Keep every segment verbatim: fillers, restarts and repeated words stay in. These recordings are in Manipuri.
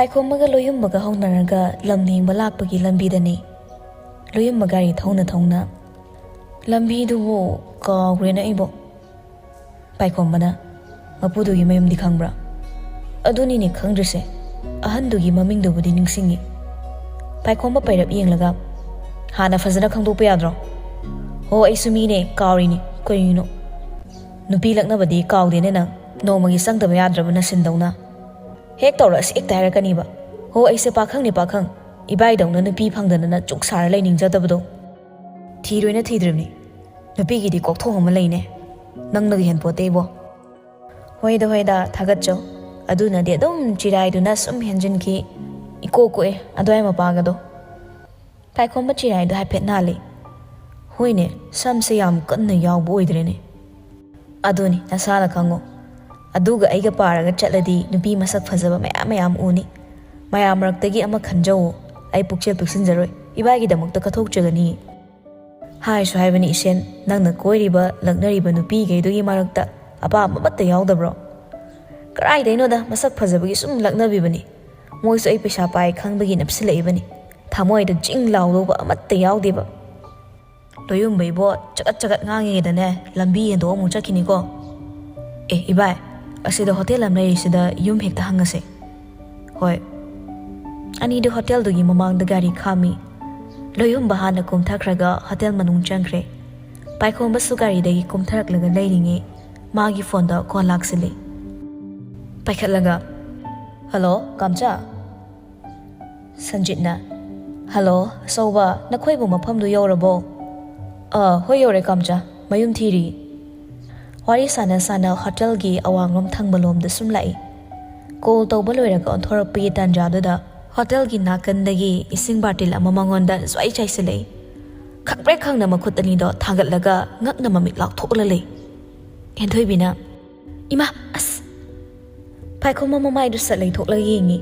ꯄꯥꯏꯈꯣꯝꯕꯒ ꯂꯣꯌꯨꯝꯕꯒ ꯍꯧꯅꯔꯒ ꯂꯝ ꯌꯦꯡꯕ ꯂꯥꯛꯄꯒꯤ ꯂꯝꯕꯤꯗꯅꯤ꯫ ꯂꯣꯌꯨꯝꯕ ꯒꯥꯔꯤ ꯊꯧꯅ ꯊꯧꯅ, "ꯂꯝꯕꯤꯗꯨꯕꯨ ꯀꯥꯎꯈ꯭ꯔꯦꯅ ꯑꯩꯕꯣ꯫" ꯄꯥꯏꯈꯣꯝꯕꯅ, "ꯃꯄꯨꯗꯨꯒꯤ ꯃꯌꯨꯝꯗꯤ ꯈꯪꯕ꯭ꯔꯥ?" "ꯑꯗꯨꯅꯤꯅꯦ ꯈꯪꯗ꯭ꯔꯤꯁꯦ꯫ ꯑꯍꯟꯗꯨꯒꯤ ꯃꯃꯤꯡꯗꯨꯕꯨꯗꯤ ꯅꯤꯡꯁꯤꯡꯉꯤ꯫" ꯄꯥꯏꯈꯣꯝꯕ ꯄꯩꯔꯞ ꯌꯦꯡꯂꯒ, "ꯍꯥꯟꯅ ꯐꯖꯅ ꯈꯪꯗꯣꯛꯄ ꯌꯥꯗ꯭ꯔꯣ?" "ꯍꯣ, ꯑꯩꯁꯨ ꯃꯤꯅꯦ, ꯀꯥꯎꯔꯤꯅꯤ꯫ ꯀꯩꯅꯣ? ꯅꯨꯄꯤ ꯂꯛꯅꯕꯗꯤ ꯀꯥꯎꯗꯦꯅꯦ ꯅꯪ, ꯅꯣꯡꯃꯒꯤ ꯆꯪꯗꯕ ꯌꯥꯗ꯭ꯔꯕ ꯅꯁꯤꯟꯗꯧꯅ꯫ ꯍꯦꯛ ꯇꯧꯔꯛꯑꯁꯤ ꯍꯦꯛꯇ ꯍꯥꯏꯔꯛꯀꯅꯤꯕ꯫ ꯍꯣ, ꯑꯩꯁꯦ ꯄꯥꯈꯪꯅꯤ ꯄꯥꯈꯪ, ꯏꯕꯥꯏꯗꯧꯅ ꯅꯨꯄꯤ ꯐꯪꯗꯅꯅ ꯆꯨꯛ ꯁꯥꯔ ꯂꯩꯅꯤꯡꯖꯗꯕꯗꯣ꯫ ꯊꯤꯔꯣꯏꯅ ꯊꯤꯗ꯭ꯔꯤꯕꯅꯤ꯫ ꯅꯨꯄꯤꯒꯤꯗꯤ ꯀꯣꯛꯊꯣꯡ ꯑꯃ ꯂꯩꯅꯦ, ꯅꯪꯅꯒ ꯍꯦꯟꯄꯣꯠꯇꯦ ꯏꯕꯣ꯫" "ꯍꯣꯏꯗ ꯍꯣꯏꯗ, ꯊꯥꯒꯠꯆꯧ꯫ ꯑꯗꯨꯅꯗꯤ ꯑꯗꯨꯝ ꯆꯤꯔꯥꯏꯗꯨꯅ ꯁꯨꯝ ꯍꯦꯟꯖꯤꯟꯈꯤ꯫ ꯏꯀꯣꯛ ꯀꯣꯛꯑꯦ ꯑꯗꯨꯋꯥꯏ ꯃꯄꯥꯒꯗꯣ꯫" ꯄꯥꯏꯈꯣꯝꯕ ꯆꯤꯔꯥꯏꯗꯣ ꯍꯥꯏꯐꯦꯠ ꯅꯥꯜꯂꯤ꯫ "ꯍꯣꯏꯅꯦ, ꯁꯝꯁꯦ ꯌꯥꯝ ꯀꯟꯅ ꯌꯥꯎꯕ ꯑꯣꯏꯗ꯭ꯔꯦꯅꯦ꯫" "ꯑꯗꯨꯅꯤ, ꯅꯁꯥꯅ ꯈꯪꯉꯣ꯫ ꯑꯗꯨꯒ ꯑꯩꯒ ꯄꯥꯔꯒ ꯆꯠꯂꯗꯤ ꯅꯨꯄꯤ ꯃꯁꯛ ꯐꯖꯕ ꯃꯌꯥꯝ ꯃꯌꯥꯝ ꯎꯅꯤ꯫ ꯃꯌꯥꯝ ꯃꯔꯛꯇꯒꯤ ꯑꯃ ꯈꯟꯖꯧꯋꯣ꯫ ꯑꯩ ꯄꯨꯛꯆꯦꯜ ꯄꯤꯛꯁꯤꯟꯖꯔꯣꯏ, ꯏꯕꯥꯏꯒꯤꯗꯃꯛꯇ ꯀꯠꯊꯣꯛꯆꯒꯅꯤ꯫" "ꯍꯥꯏꯁꯨ ꯍꯥꯏꯕꯅꯤ ꯏꯁꯦꯟ, ꯅꯪꯅ ꯀꯣꯏꯔꯤꯕ, ꯂꯛꯅꯔꯤꯕ ꯅꯨꯄꯤꯈꯩꯗꯨꯒꯤ ꯃꯔꯛꯇ ꯑꯄꯥꯝꯕ ꯑꯃꯠꯇ ꯌꯥꯎꯗꯕ꯭ꯔꯣ?" "ꯀꯔꯥꯏꯗꯩꯅꯣꯗ, ꯃꯁꯛ ꯐꯖꯕꯒꯤ ꯁꯨꯝ ꯂꯛꯅꯕꯤꯕꯅꯤ꯫ ꯃꯣꯏꯁꯨ ꯑꯩ ꯄꯩꯁꯥ ꯄꯥꯏ ꯈꯪꯕꯒꯤ ꯅꯞꯁꯤꯜꯂꯛꯏꯕꯅꯤ꯫ ꯊꯃꯣꯏꯗ ꯖꯤꯡ ꯂꯥꯎꯗꯧꯕ ꯑꯃꯠꯇ ꯌꯥꯎꯗꯦꯕ꯫" "ꯂꯣꯌꯨꯝꯕ ꯏꯕꯣ, ꯆꯒꯠ ꯆꯒꯠ ꯉꯥꯡꯉꯤꯉꯩꯗꯅꯦ, ꯂꯝꯕꯤ ꯍꯦꯟꯗꯣꯛ ꯑꯃꯨꯛ ꯆꯠꯈꯤꯅꯤꯀꯣ꯫ ꯑꯦ ꯏꯕꯥꯏ, ꯑꯁꯤꯗ ꯍꯣꯇꯦꯜ ꯑꯃ ꯂꯩꯔꯤꯁꯤꯗ ꯌꯨꯝ ꯍꯦꯛꯇ ꯍꯪꯉꯁꯦ꯫" "ꯍꯣꯏ꯫" ꯑꯅꯤꯗꯨ ꯍꯣꯇꯦꯜꯗꯨꯒꯤ ꯃꯃꯥꯡꯗ ꯒꯥꯔꯤ ꯈꯥꯝꯃꯤ꯫ ꯂꯣꯌꯨꯝꯕ ꯍꯥꯟꯅ ꯀꯨꯝꯊꯈ꯭ꯔꯒ ꯍꯣꯇꯦꯜ ꯃꯅꯨꯡ ꯆꯪꯈ꯭ꯔꯦ꯫ ꯄꯥꯏꯈꯣꯝꯕꯁꯨ ꯒꯥꯔꯤꯗꯒꯤ ꯀꯨꯝꯊꯔꯛꯂꯒ ꯂꯩꯔꯤꯉꯩ ꯃꯥꯒꯤ ꯐꯣꯟꯗ ꯀꯣꯜ ꯂꯥꯛꯁꯤꯜꯂꯤ꯫ ꯄꯥꯏꯈꯠꯂꯒ, "ꯍꯜꯂꯣ, ꯀꯥꯝꯆꯥ?" ꯁꯟꯖꯤꯠꯅ, "ꯍꯜꯂꯣ, ꯑꯆꯧꯕ, ꯅꯈꯣꯏꯕꯨ ꯃꯐꯝꯗꯨ ꯌꯧꯔꯕꯣ?" "ꯑꯥ, ꯍꯣꯏ, ꯌꯧꯔꯦ, ꯀꯥꯝꯆꯥ, ꯃꯌꯨꯝ ꯊꯤꯔꯤ꯫" ꯋꯥꯔꯤ ꯁꯥꯟꯅ ꯁꯥꯟꯅ ꯍꯣꯇꯦꯜꯒꯤ ꯑꯋꯥꯡꯂꯣꯝ ꯊꯪꯕ ꯂꯣꯝꯗ ꯁꯨꯝ ꯂꯥꯛꯏ꯫ ꯀꯣꯜ ꯇꯧꯕ ꯂꯣꯏꯔꯒ ꯑꯣꯟꯊꯣꯔꯛꯄꯒꯤ ꯇꯥꯟꯖꯥꯗꯨꯗ ꯍꯣꯇꯦꯜꯒꯤ ꯅꯥꯀꯟꯗꯒꯤ ꯏꯁꯤꯡ ꯕꯥꯔꯇꯤꯜ ꯑꯃ ꯃꯉꯣꯟꯗ ꯖ꯭ꯋꯥꯏ ꯆꯥꯏꯁꯤꯜꯂꯛꯏ꯫ ꯈꯪꯄ꯭ꯔꯦꯛ ꯈꯪꯅ ꯃꯈꯨꯠ ꯑꯅꯤꯗꯣ ꯊꯥꯡꯒꯠꯂꯒ ꯉꯛꯅ ꯃꯃꯤꯠ ꯂꯥꯎꯊꯣꯛꯂ ꯂꯩ꯫ ꯍꯦꯟꯊꯣꯏꯕꯤꯅ, "ꯏꯃꯥ, ꯑꯁ!" ꯄꯥꯏꯈꯣꯝꯕ ꯃꯃꯥꯏꯗꯨ ꯁꯠ ꯂꯩꯊꯣꯛꯂꯒ ꯌꯦꯡꯉꯤ꯫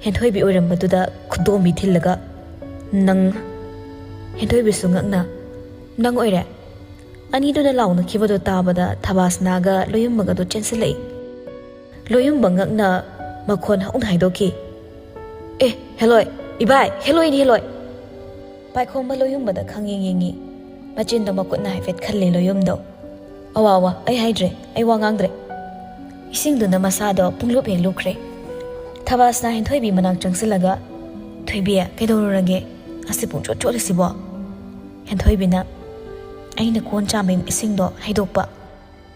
ꯍꯦꯟꯊꯣꯏꯕꯤ ꯑꯣꯏꯔꯝꯕꯗꯨꯗ ꯈꯨꯗꯣꯝꯕꯤ ꯊꯤꯜꯂꯒ, "ꯅꯪ?" ꯍꯦꯟꯊꯣꯏꯕꯤꯁꯨ ꯉꯛꯅ, "ꯅꯪ ꯑꯣꯏꯔꯦ?" ꯑꯅꯤꯗꯨꯅ ꯂꯥꯎꯅꯈꯤꯕꯗꯨ ꯇꯥꯕꯗ ꯊꯕꯥꯁꯅꯥꯒ ꯂꯣꯌꯨꯝꯕꯒꯗꯨ ꯆꯦꯟꯁꯤꯜꯂꯛꯏ꯫ ꯂꯣꯌꯨꯝꯕ ꯉꯛꯅ ꯃꯈꯣꯟ ꯍꯧꯅ ꯍꯥꯏꯗꯣꯛꯈꯤ, ꯑꯦ, ꯍꯦꯂꯣꯏ, ꯏꯕꯥꯏ, ꯍꯦꯂꯣꯏꯅꯤ, ꯍꯦꯂꯣꯏ꯫ ꯄꯥꯏꯈꯣꯝꯕ ꯂꯣꯌꯨꯝꯕꯗ ꯈꯪꯌꯦꯡ ꯌꯦꯡꯉꯤ꯫ ꯃꯆꯤꯟꯗꯣ ꯃꯈꯨꯠꯅ ꯍꯥꯏꯐꯦꯠ ꯈꯜꯂꯦ ꯂꯣꯌꯨꯝꯗꯣ꯫ "ꯑꯋꯥ, ꯑꯋꯥ, ꯑꯩ ꯍꯥꯏꯗ꯭ꯔꯦ, ꯑꯩ ꯋꯥ ꯉꯥꯡꯗ꯭ꯔꯦ"꯫ ꯏꯁꯤꯡꯗꯨꯅ ꯃꯁꯥꯗꯣ ꯄꯨꯡꯂꯨꯞ ꯍꯦꯛ ꯂꯨꯞꯈ꯭ꯔꯦ꯫ ꯊꯕꯥꯁꯅ ꯍꯦꯟꯊꯣꯏꯕꯤ ꯃꯅꯥꯛ ꯆꯪꯁꯤꯜꯂꯒ, "ꯊꯣꯏꯕꯤ, ꯀꯩꯗꯧꯔꯨꯔꯒꯦ? ꯑꯁꯤ ꯄꯨꯡꯆꯣꯠ ꯆꯣꯠꯂꯤꯁꯤꯕꯣ?" ꯍꯦꯟꯊꯣꯏꯕꯤꯅ, "ꯑꯩꯅ ꯀꯣꯟ ꯆꯥꯝꯕꯩ ꯏꯁꯤꯡꯗꯣ ꯍꯩꯗꯣꯛꯄ꯫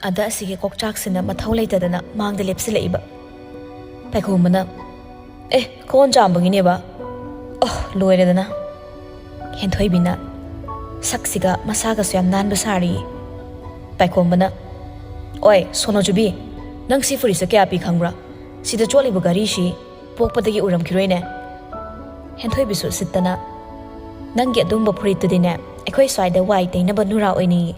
ꯑꯗ ꯑꯁꯤꯒꯤ ꯀꯣꯛꯆꯥꯛꯁꯤꯅ ꯃꯊꯧ ꯂꯩꯇꯗꯅ ꯃꯥꯡꯗ ꯂꯦꯞꯁꯤꯜꯂꯛꯏꯕ"꯫ ꯄꯥꯏꯈꯣꯝꯕꯅ, "ꯑꯦ, ꯀꯣꯟ ꯆꯥꯝꯕꯒꯤꯅꯦꯕ? ꯑꯣ, ꯂꯣꯏꯔꯦꯗꯅ"꯫ ꯍꯦꯟꯊꯣꯏꯕꯤꯅ, ꯁꯛꯁꯤꯒ ꯃꯁꯥꯒꯁꯨ ꯌꯥꯝ ꯅꯥꯟꯕ ꯁꯥꯔꯤ꯫ ꯄꯥꯏꯈꯣꯝꯕꯅ, "ꯑꯣꯏ, ꯁꯣꯅꯣꯖꯨꯕꯤ, ꯅꯪ ꯁꯤ ꯐꯨꯔꯤꯠꯁꯦ ꯀꯌꯥ ꯄꯤ ꯈꯪꯕ꯭ꯔꯥ? ꯁꯤꯗ ꯆꯣꯠꯂꯤꯕ ꯘꯔꯤꯁꯤ ꯄꯣꯛꯄꯗꯒꯤ ꯎꯔꯝꯈꯤꯔꯣꯏꯅꯦ"꯫ ꯍꯦꯟꯊꯣꯏꯕꯤꯁꯨ ꯎꯁꯤꯠꯇꯅ, "ꯅꯪꯒꯤ ꯑꯗꯨꯝꯕ ꯐꯨꯔꯤꯠꯇꯨꯗꯤꯅꯦ, ꯑꯩꯈꯣꯏ ꯁ꯭ꯋꯥꯏꯗ ꯋꯥꯏ ꯇꯩꯅꯕ ꯅꯨꯔꯥ ꯑꯣꯏꯅꯤꯡꯏ꯫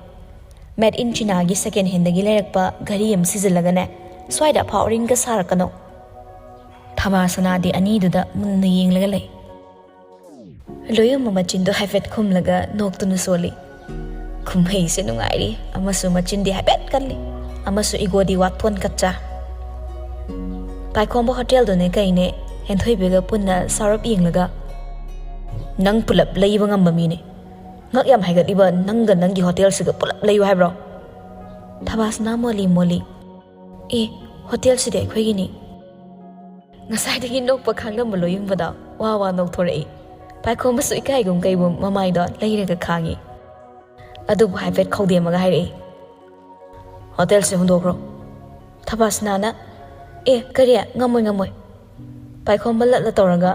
Made in Chinaꯒꯤ second handꯗꯒꯤ ꯂꯩꯔꯛꯄ ꯘꯔꯤ ꯑꯃ ꯁꯤꯖꯤꯜꯂꯒꯅꯦ, ꯁ꯭ꯋꯥꯏꯗ ꯑꯐꯥꯎ ꯑꯔꯤꯡꯒ ꯁꯥꯔꯛꯀꯅꯣ"꯫ ꯊꯕꯥꯁꯅꯥꯗꯤ ꯑꯅꯤꯗꯨꯗ ꯃꯨꯟꯅ ꯌꯦꯡꯂꯒ ꯂꯩ꯫ ꯂꯣꯌꯨꯝꯕ ꯃꯆꯤꯟꯗꯣ ꯍꯥꯏꯐꯦꯠ ꯈꯨꯝꯂꯒ ꯅꯣꯛꯇꯨꯅ ꯁꯣꯜꯂꯤ꯫ ꯀꯨꯝꯍꯩꯁꯦ ꯅꯨꯡꯉꯥꯏꯔꯤ, ꯑꯃꯁꯨ ꯃꯆꯤꯟꯗꯤ ꯍꯥꯏꯐꯦꯠ ꯀꯜꯂꯤ, ꯑꯃꯁꯨ ꯏꯒꯣꯗꯤ ꯋꯥꯠꯊꯣꯟ ꯀꯠꯆꯥ꯫ ꯄꯥꯏꯈꯣꯝꯕ ꯍꯣꯇꯦꯜꯗꯨꯅꯦ ꯀꯩꯅꯦ ꯍꯦꯟꯊꯣꯏꯕꯤꯒ ꯄꯨꯟꯅ ꯁꯥꯎꯔꯞ ꯌꯦꯡꯂꯒ, "ꯅꯪ ꯄꯨꯂꯞ ꯂꯩꯕ ꯉꯝꯕ ꯃꯤꯅꯦ꯫ ꯉꯛ ꯌꯥꯝ ꯍꯥꯏꯒꯠꯂꯤꯕ ꯅꯪꯒ ꯅꯪꯒꯤ ꯍꯣꯇꯦꯜꯁꯤꯒ ꯄꯨꯂꯞ ꯂꯩꯌꯨ ꯍꯥꯏꯕ꯭ꯔꯣ?" ꯊꯕꯥꯁꯅꯥ ꯃꯣꯜꯂꯤ ꯃꯣꯜꯂꯤ, "ꯑꯦ, ꯍꯣꯇꯦꯜꯁꯤꯗꯤ ꯑꯩꯈꯣꯏꯒꯤꯅꯤ"꯫ ꯉꯁꯥꯏꯗꯒꯤ ꯅꯣꯛꯄ ꯈꯥꯡꯂꯝꯕ ꯂꯣꯌꯨꯝꯕꯗꯣ ꯋꯥ ꯋꯥ ꯅꯣꯛꯊꯣꯔꯛꯏ꯫ ꯄꯥꯏꯈꯣꯝꯕꯁꯨ ꯏꯀꯥꯏꯒꯨꯝ ꯀꯩꯒꯨꯝ ꯃꯃꯥꯏꯗꯣ ꯂꯩꯔꯒ ꯈꯥꯡꯉꯤ꯫ ꯑꯗꯨꯕꯨ ꯍꯥꯏꯐꯦꯠ ꯈꯧꯗꯦꯝꯃꯒ ꯍꯥꯏꯔꯛꯏ, "ꯍꯣꯇꯦꯜꯁꯦ ꯍꯨꯟꯗꯣꯛꯈ꯭ꯔꯣ꯫ ꯊꯕꯥꯁꯅꯥꯅ, ꯑꯦ, ꯀꯔꯤ? ꯉꯝꯃꯣꯏ, ꯉꯝꯃꯣꯏ"꯫ ꯄꯥꯏꯈꯣꯝꯕ ꯂꯠꯂ ꯇꯧꯔꯒ,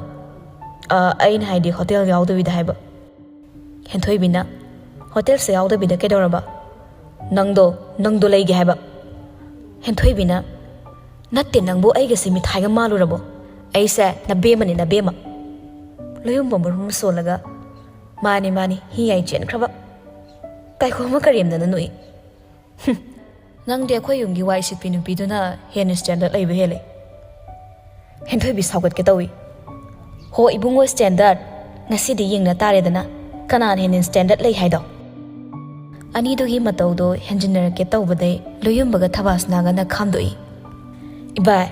"ꯑ, ꯑꯩꯅ ꯍꯥꯏꯗꯤ ꯍꯣꯇꯦꯜ ꯌꯥꯎꯗꯕꯤꯗ ꯍꯥꯏꯕ"꯫ ꯍꯦꯟꯊꯣꯏꯕꯤꯅ, "ꯍꯣꯇꯦꯜꯁꯦ ꯌꯥꯎꯗꯕꯤꯗ ꯀꯩꯗꯧꯔꯕ? ꯅꯪꯗꯣ, ꯅꯪꯗꯣ ꯂꯩꯒꯦ ꯍꯥꯏꯕ"꯫ ꯍꯦꯟꯊꯣꯏꯕꯤꯅ, "ꯅꯠꯇꯦ, ꯅꯪꯕꯨ ꯑꯩꯒꯁꯦ ꯃꯤꯊꯥꯏꯒ ꯃꯥꯜꯂꯨꯔꯕꯣ? ꯑꯩꯁꯦ ꯅꯕꯦꯝꯃꯅꯤ, ꯅꯕꯦꯝꯃ"꯫ ꯂꯣꯌꯨꯝꯕ ꯃꯔꯨꯝ ꯁꯣꯜꯂꯒ, "ꯃꯥꯅꯤ, ꯃꯥꯅꯤ, ꯍꯤ ꯌꯥꯏ ꯆꯦꯟꯈ꯭ꯔꯕ"꯫ ꯄꯥꯏꯈꯣꯝꯕ ꯀꯔꯦꯝꯅꯅ ꯅꯣꯛꯏ꯫ "ꯍꯨꯝ, ꯅꯪꯗꯤ ꯑꯩꯈꯣꯏ ꯌꯨꯝꯒꯤ ꯋꯥꯏ ꯁꯤꯠꯄꯤ ꯅꯨꯄꯤꯗꯨꯅ ꯍꯦꯟꯅ standard ꯂꯩꯕ ꯍꯦꯜꯂꯦ"꯫ ꯍꯦꯟꯊꯣꯏꯕꯤ ꯁꯥꯎꯒꯠꯀꯦ ꯇꯧꯏ꯫ "ꯍꯣ ꯏꯕꯨꯡꯉꯣ standard, ꯉꯁꯤꯗꯤ ꯌꯦꯡꯅ ꯇꯥꯔꯦꯗꯅ, ꯀꯅꯥꯅ ꯍꯦꯟꯅ standard ꯂꯩ ꯍꯥꯏꯗꯣ"꯫ ꯑꯅꯤꯗꯨꯒꯤ ꯃꯇꯧꯗꯣ ꯍꯦꯟꯖꯤꯟꯅꯔꯛꯀꯦ ꯇꯧꯕꯗꯩ ꯂꯣꯌꯨꯝꯕꯒ ꯊꯕꯥꯁꯅꯥꯒꯅ ꯈꯥꯝꯗꯣꯛꯏ꯫ "ꯏꯕꯥꯏ,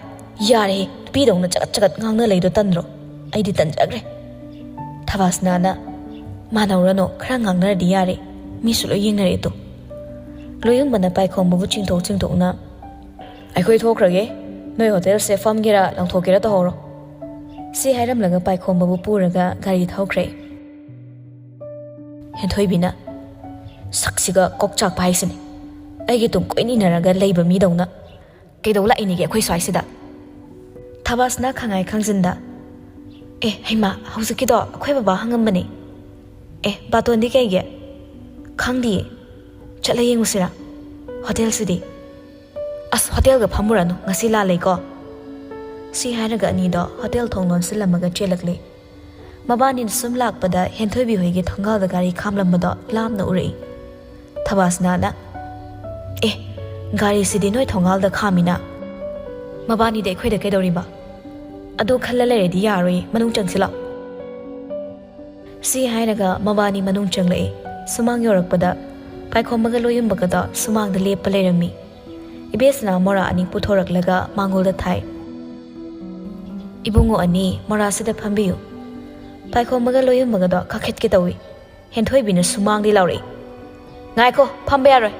ꯌꯥꯔꯦꯍꯦ, ꯅꯨꯄꯤꯗꯧꯅ ꯆꯒꯠ ꯆꯒꯠ ꯉꯥꯡꯅ ꯂꯩꯗꯣ ꯇꯟꯗ꯭ꯔꯣ? ꯑꯩꯗꯤ ꯇꯟꯖꯈ꯭ꯔꯦ꯫ ꯊꯕꯥꯁꯅꯥꯅ, "ꯃꯥꯟꯅꯧꯔꯅꯣ, ꯈꯔ ꯉꯥꯡꯅꯔꯗꯤ ꯌꯥꯔꯦ, ꯃꯤꯁꯨ ꯂꯣꯏ ꯌꯦꯡꯅꯔꯦ ꯑꯗꯣ꯫" ꯂꯣꯌꯨꯝꯕꯅ ꯄꯥꯏꯈꯣꯝꯕꯕꯨ ꯆꯤꯡꯊꯣꯛ ꯆꯤꯡꯊꯣꯛꯅ, "ꯑꯩꯈꯣꯏ ꯊꯣꯛꯈ꯭ꯔꯒꯦ, ꯅꯣꯏ ꯍꯣꯇꯦꯜꯁꯦ ꯐꯝꯒꯦꯔꯥ ꯂꯪꯊꯣꯛꯀꯦꯔꯥ ꯇꯧꯍꯧꯔꯣ꯫" ꯁꯤ ꯍꯥꯏꯔꯝꯂꯒ ꯄꯥꯏꯈꯣꯝꯕꯕꯨ ꯄꯨꯔꯒ ꯒꯥꯔꯤ ꯊꯧꯈ꯭ꯔꯦ꯫ ꯍꯦꯟꯊꯣꯏꯕꯤꯅ, "ꯁꯛꯁꯤꯒ ꯀꯣꯛ ꯆꯥꯛꯄ ꯍꯥꯏꯁꯤꯅꯤ, ꯑꯩꯒꯤ ꯇꯨꯡ ꯀꯣꯏꯅ ꯏꯟꯅꯔꯒ ꯂꯩꯕ ꯃꯤꯗꯧꯅ꯫ ꯀꯩꯗꯧ ꯂꯥꯛꯏꯅꯤꯒꯦ ꯑꯩꯈꯣꯏ ꯁ꯭ꯋꯥꯏꯁꯤꯗ?" ꯊꯕꯥꯁꯅ ꯈꯪꯉꯥꯏ ꯈꯪꯖꯤꯟꯗ, "ꯑꯦ ꯍꯩꯃꯥ, ꯍꯧꯖꯤꯛꯀꯤꯗꯣ ꯑꯩꯈꯣꯏ ꯕꯕꯥ ꯍꯪꯉꯝꯕꯅꯦ꯫ ꯑꯦ, ꯕꯥꯇꯣꯟꯗꯤ ꯀꯩꯒꯤ?" "ꯈꯪꯗꯤꯌꯦ, ꯆꯠꯂ ꯌꯦꯡꯉꯨꯁꯤꯔꯥ? ꯍꯣꯇꯦꯜꯁꯤꯗꯤ?" "ꯑꯁ, ꯍꯣꯇꯦꯜꯒ ꯐꯝꯃꯨꯔꯅꯨ, ꯉꯁꯤ ꯂꯥꯜꯂꯦꯀꯣ꯫" ꯁꯤ ꯍꯥꯏꯔꯒ ꯑꯅꯤꯗꯣ ꯍꯣꯇꯦꯜ ꯊꯣꯡ ꯂꯣꯟꯁꯤꯜꯂꯝꯃꯒ ꯆꯦꯜꯂꯛꯂꯦ꯫ ꯃꯕꯥꯅꯤꯅ ꯁꯨꯝ ꯂꯥꯛꯄꯗ ꯍꯦꯟꯊꯣꯏꯕꯤ ꯍꯣꯏꯒꯤ ꯊꯣꯡꯒꯥꯜꯗ ꯒꯥꯔꯤ ꯈꯥꯝꯂꯝꯕꯗꯣ ꯂꯥꯞꯅ ꯎꯔꯛꯏ꯫ ꯊꯕꯥꯁꯅꯥꯅ, "ꯑꯦ, ꯒꯥꯔꯤꯁꯤꯗꯤ ꯅꯣꯏ ꯊꯣꯡꯒꯥꯜꯗ ꯈꯥꯝꯃꯤꯅ꯫ ꯃꯕꯥꯅꯤꯗꯤ ꯑꯩꯈꯣꯏꯗ ꯀꯩꯗꯧꯔꯤꯕ? ꯑꯗꯨ ꯈꯜꯂ ꯂꯩꯔꯗꯤ ꯌꯥꯔꯣꯏ, ꯃꯅꯨꯡ ꯆꯪꯁꯤꯜꯂꯣ꯫" ꯁꯤ ꯍꯥꯏꯔꯒ ꯃꯕꯥꯅꯤ ꯃꯅꯨꯡ ꯆꯪꯂꯛꯏ꯫ ꯁꯨꯃꯥꯡ ꯌꯧꯔꯛꯄꯗ ꯄꯥꯏꯈꯣꯝꯕꯒ ꯂꯣꯌꯨꯝꯕꯒꯗꯣ ꯁꯨꯃꯥꯡꯗ ꯂꯦꯞꯄ ꯂꯩꯔꯝꯃꯤ꯫ ꯏꯕꯦꯁꯅ ꯃꯣꯔꯥ ꯑꯅꯤ ꯄꯨꯊꯣꯔꯛꯂꯒ ꯃꯥꯡꯒꯣꯜꯗ ꯊꯥꯏ꯫ "ꯏꯕꯨꯡꯉꯣ ꯑꯅꯤ, ꯃꯣꯔꯥꯁꯤꯗ ꯐꯝꯕꯤꯌꯨ꯫" ꯄꯥꯏꯈꯣꯝꯕꯒ ꯂꯣꯌꯨꯝꯕꯒꯗꯣ ꯀꯥꯈꯠꯀꯦ ꯇꯧꯏ꯫ ꯍꯦꯟꯊꯣꯏꯕꯤꯅ ꯁꯨꯃꯥꯡꯗꯤ ꯂꯥꯎꯔꯛꯏ, "ꯉꯥꯏꯈꯣ, ꯐꯝꯕ ꯌꯥꯔꯣꯏ!"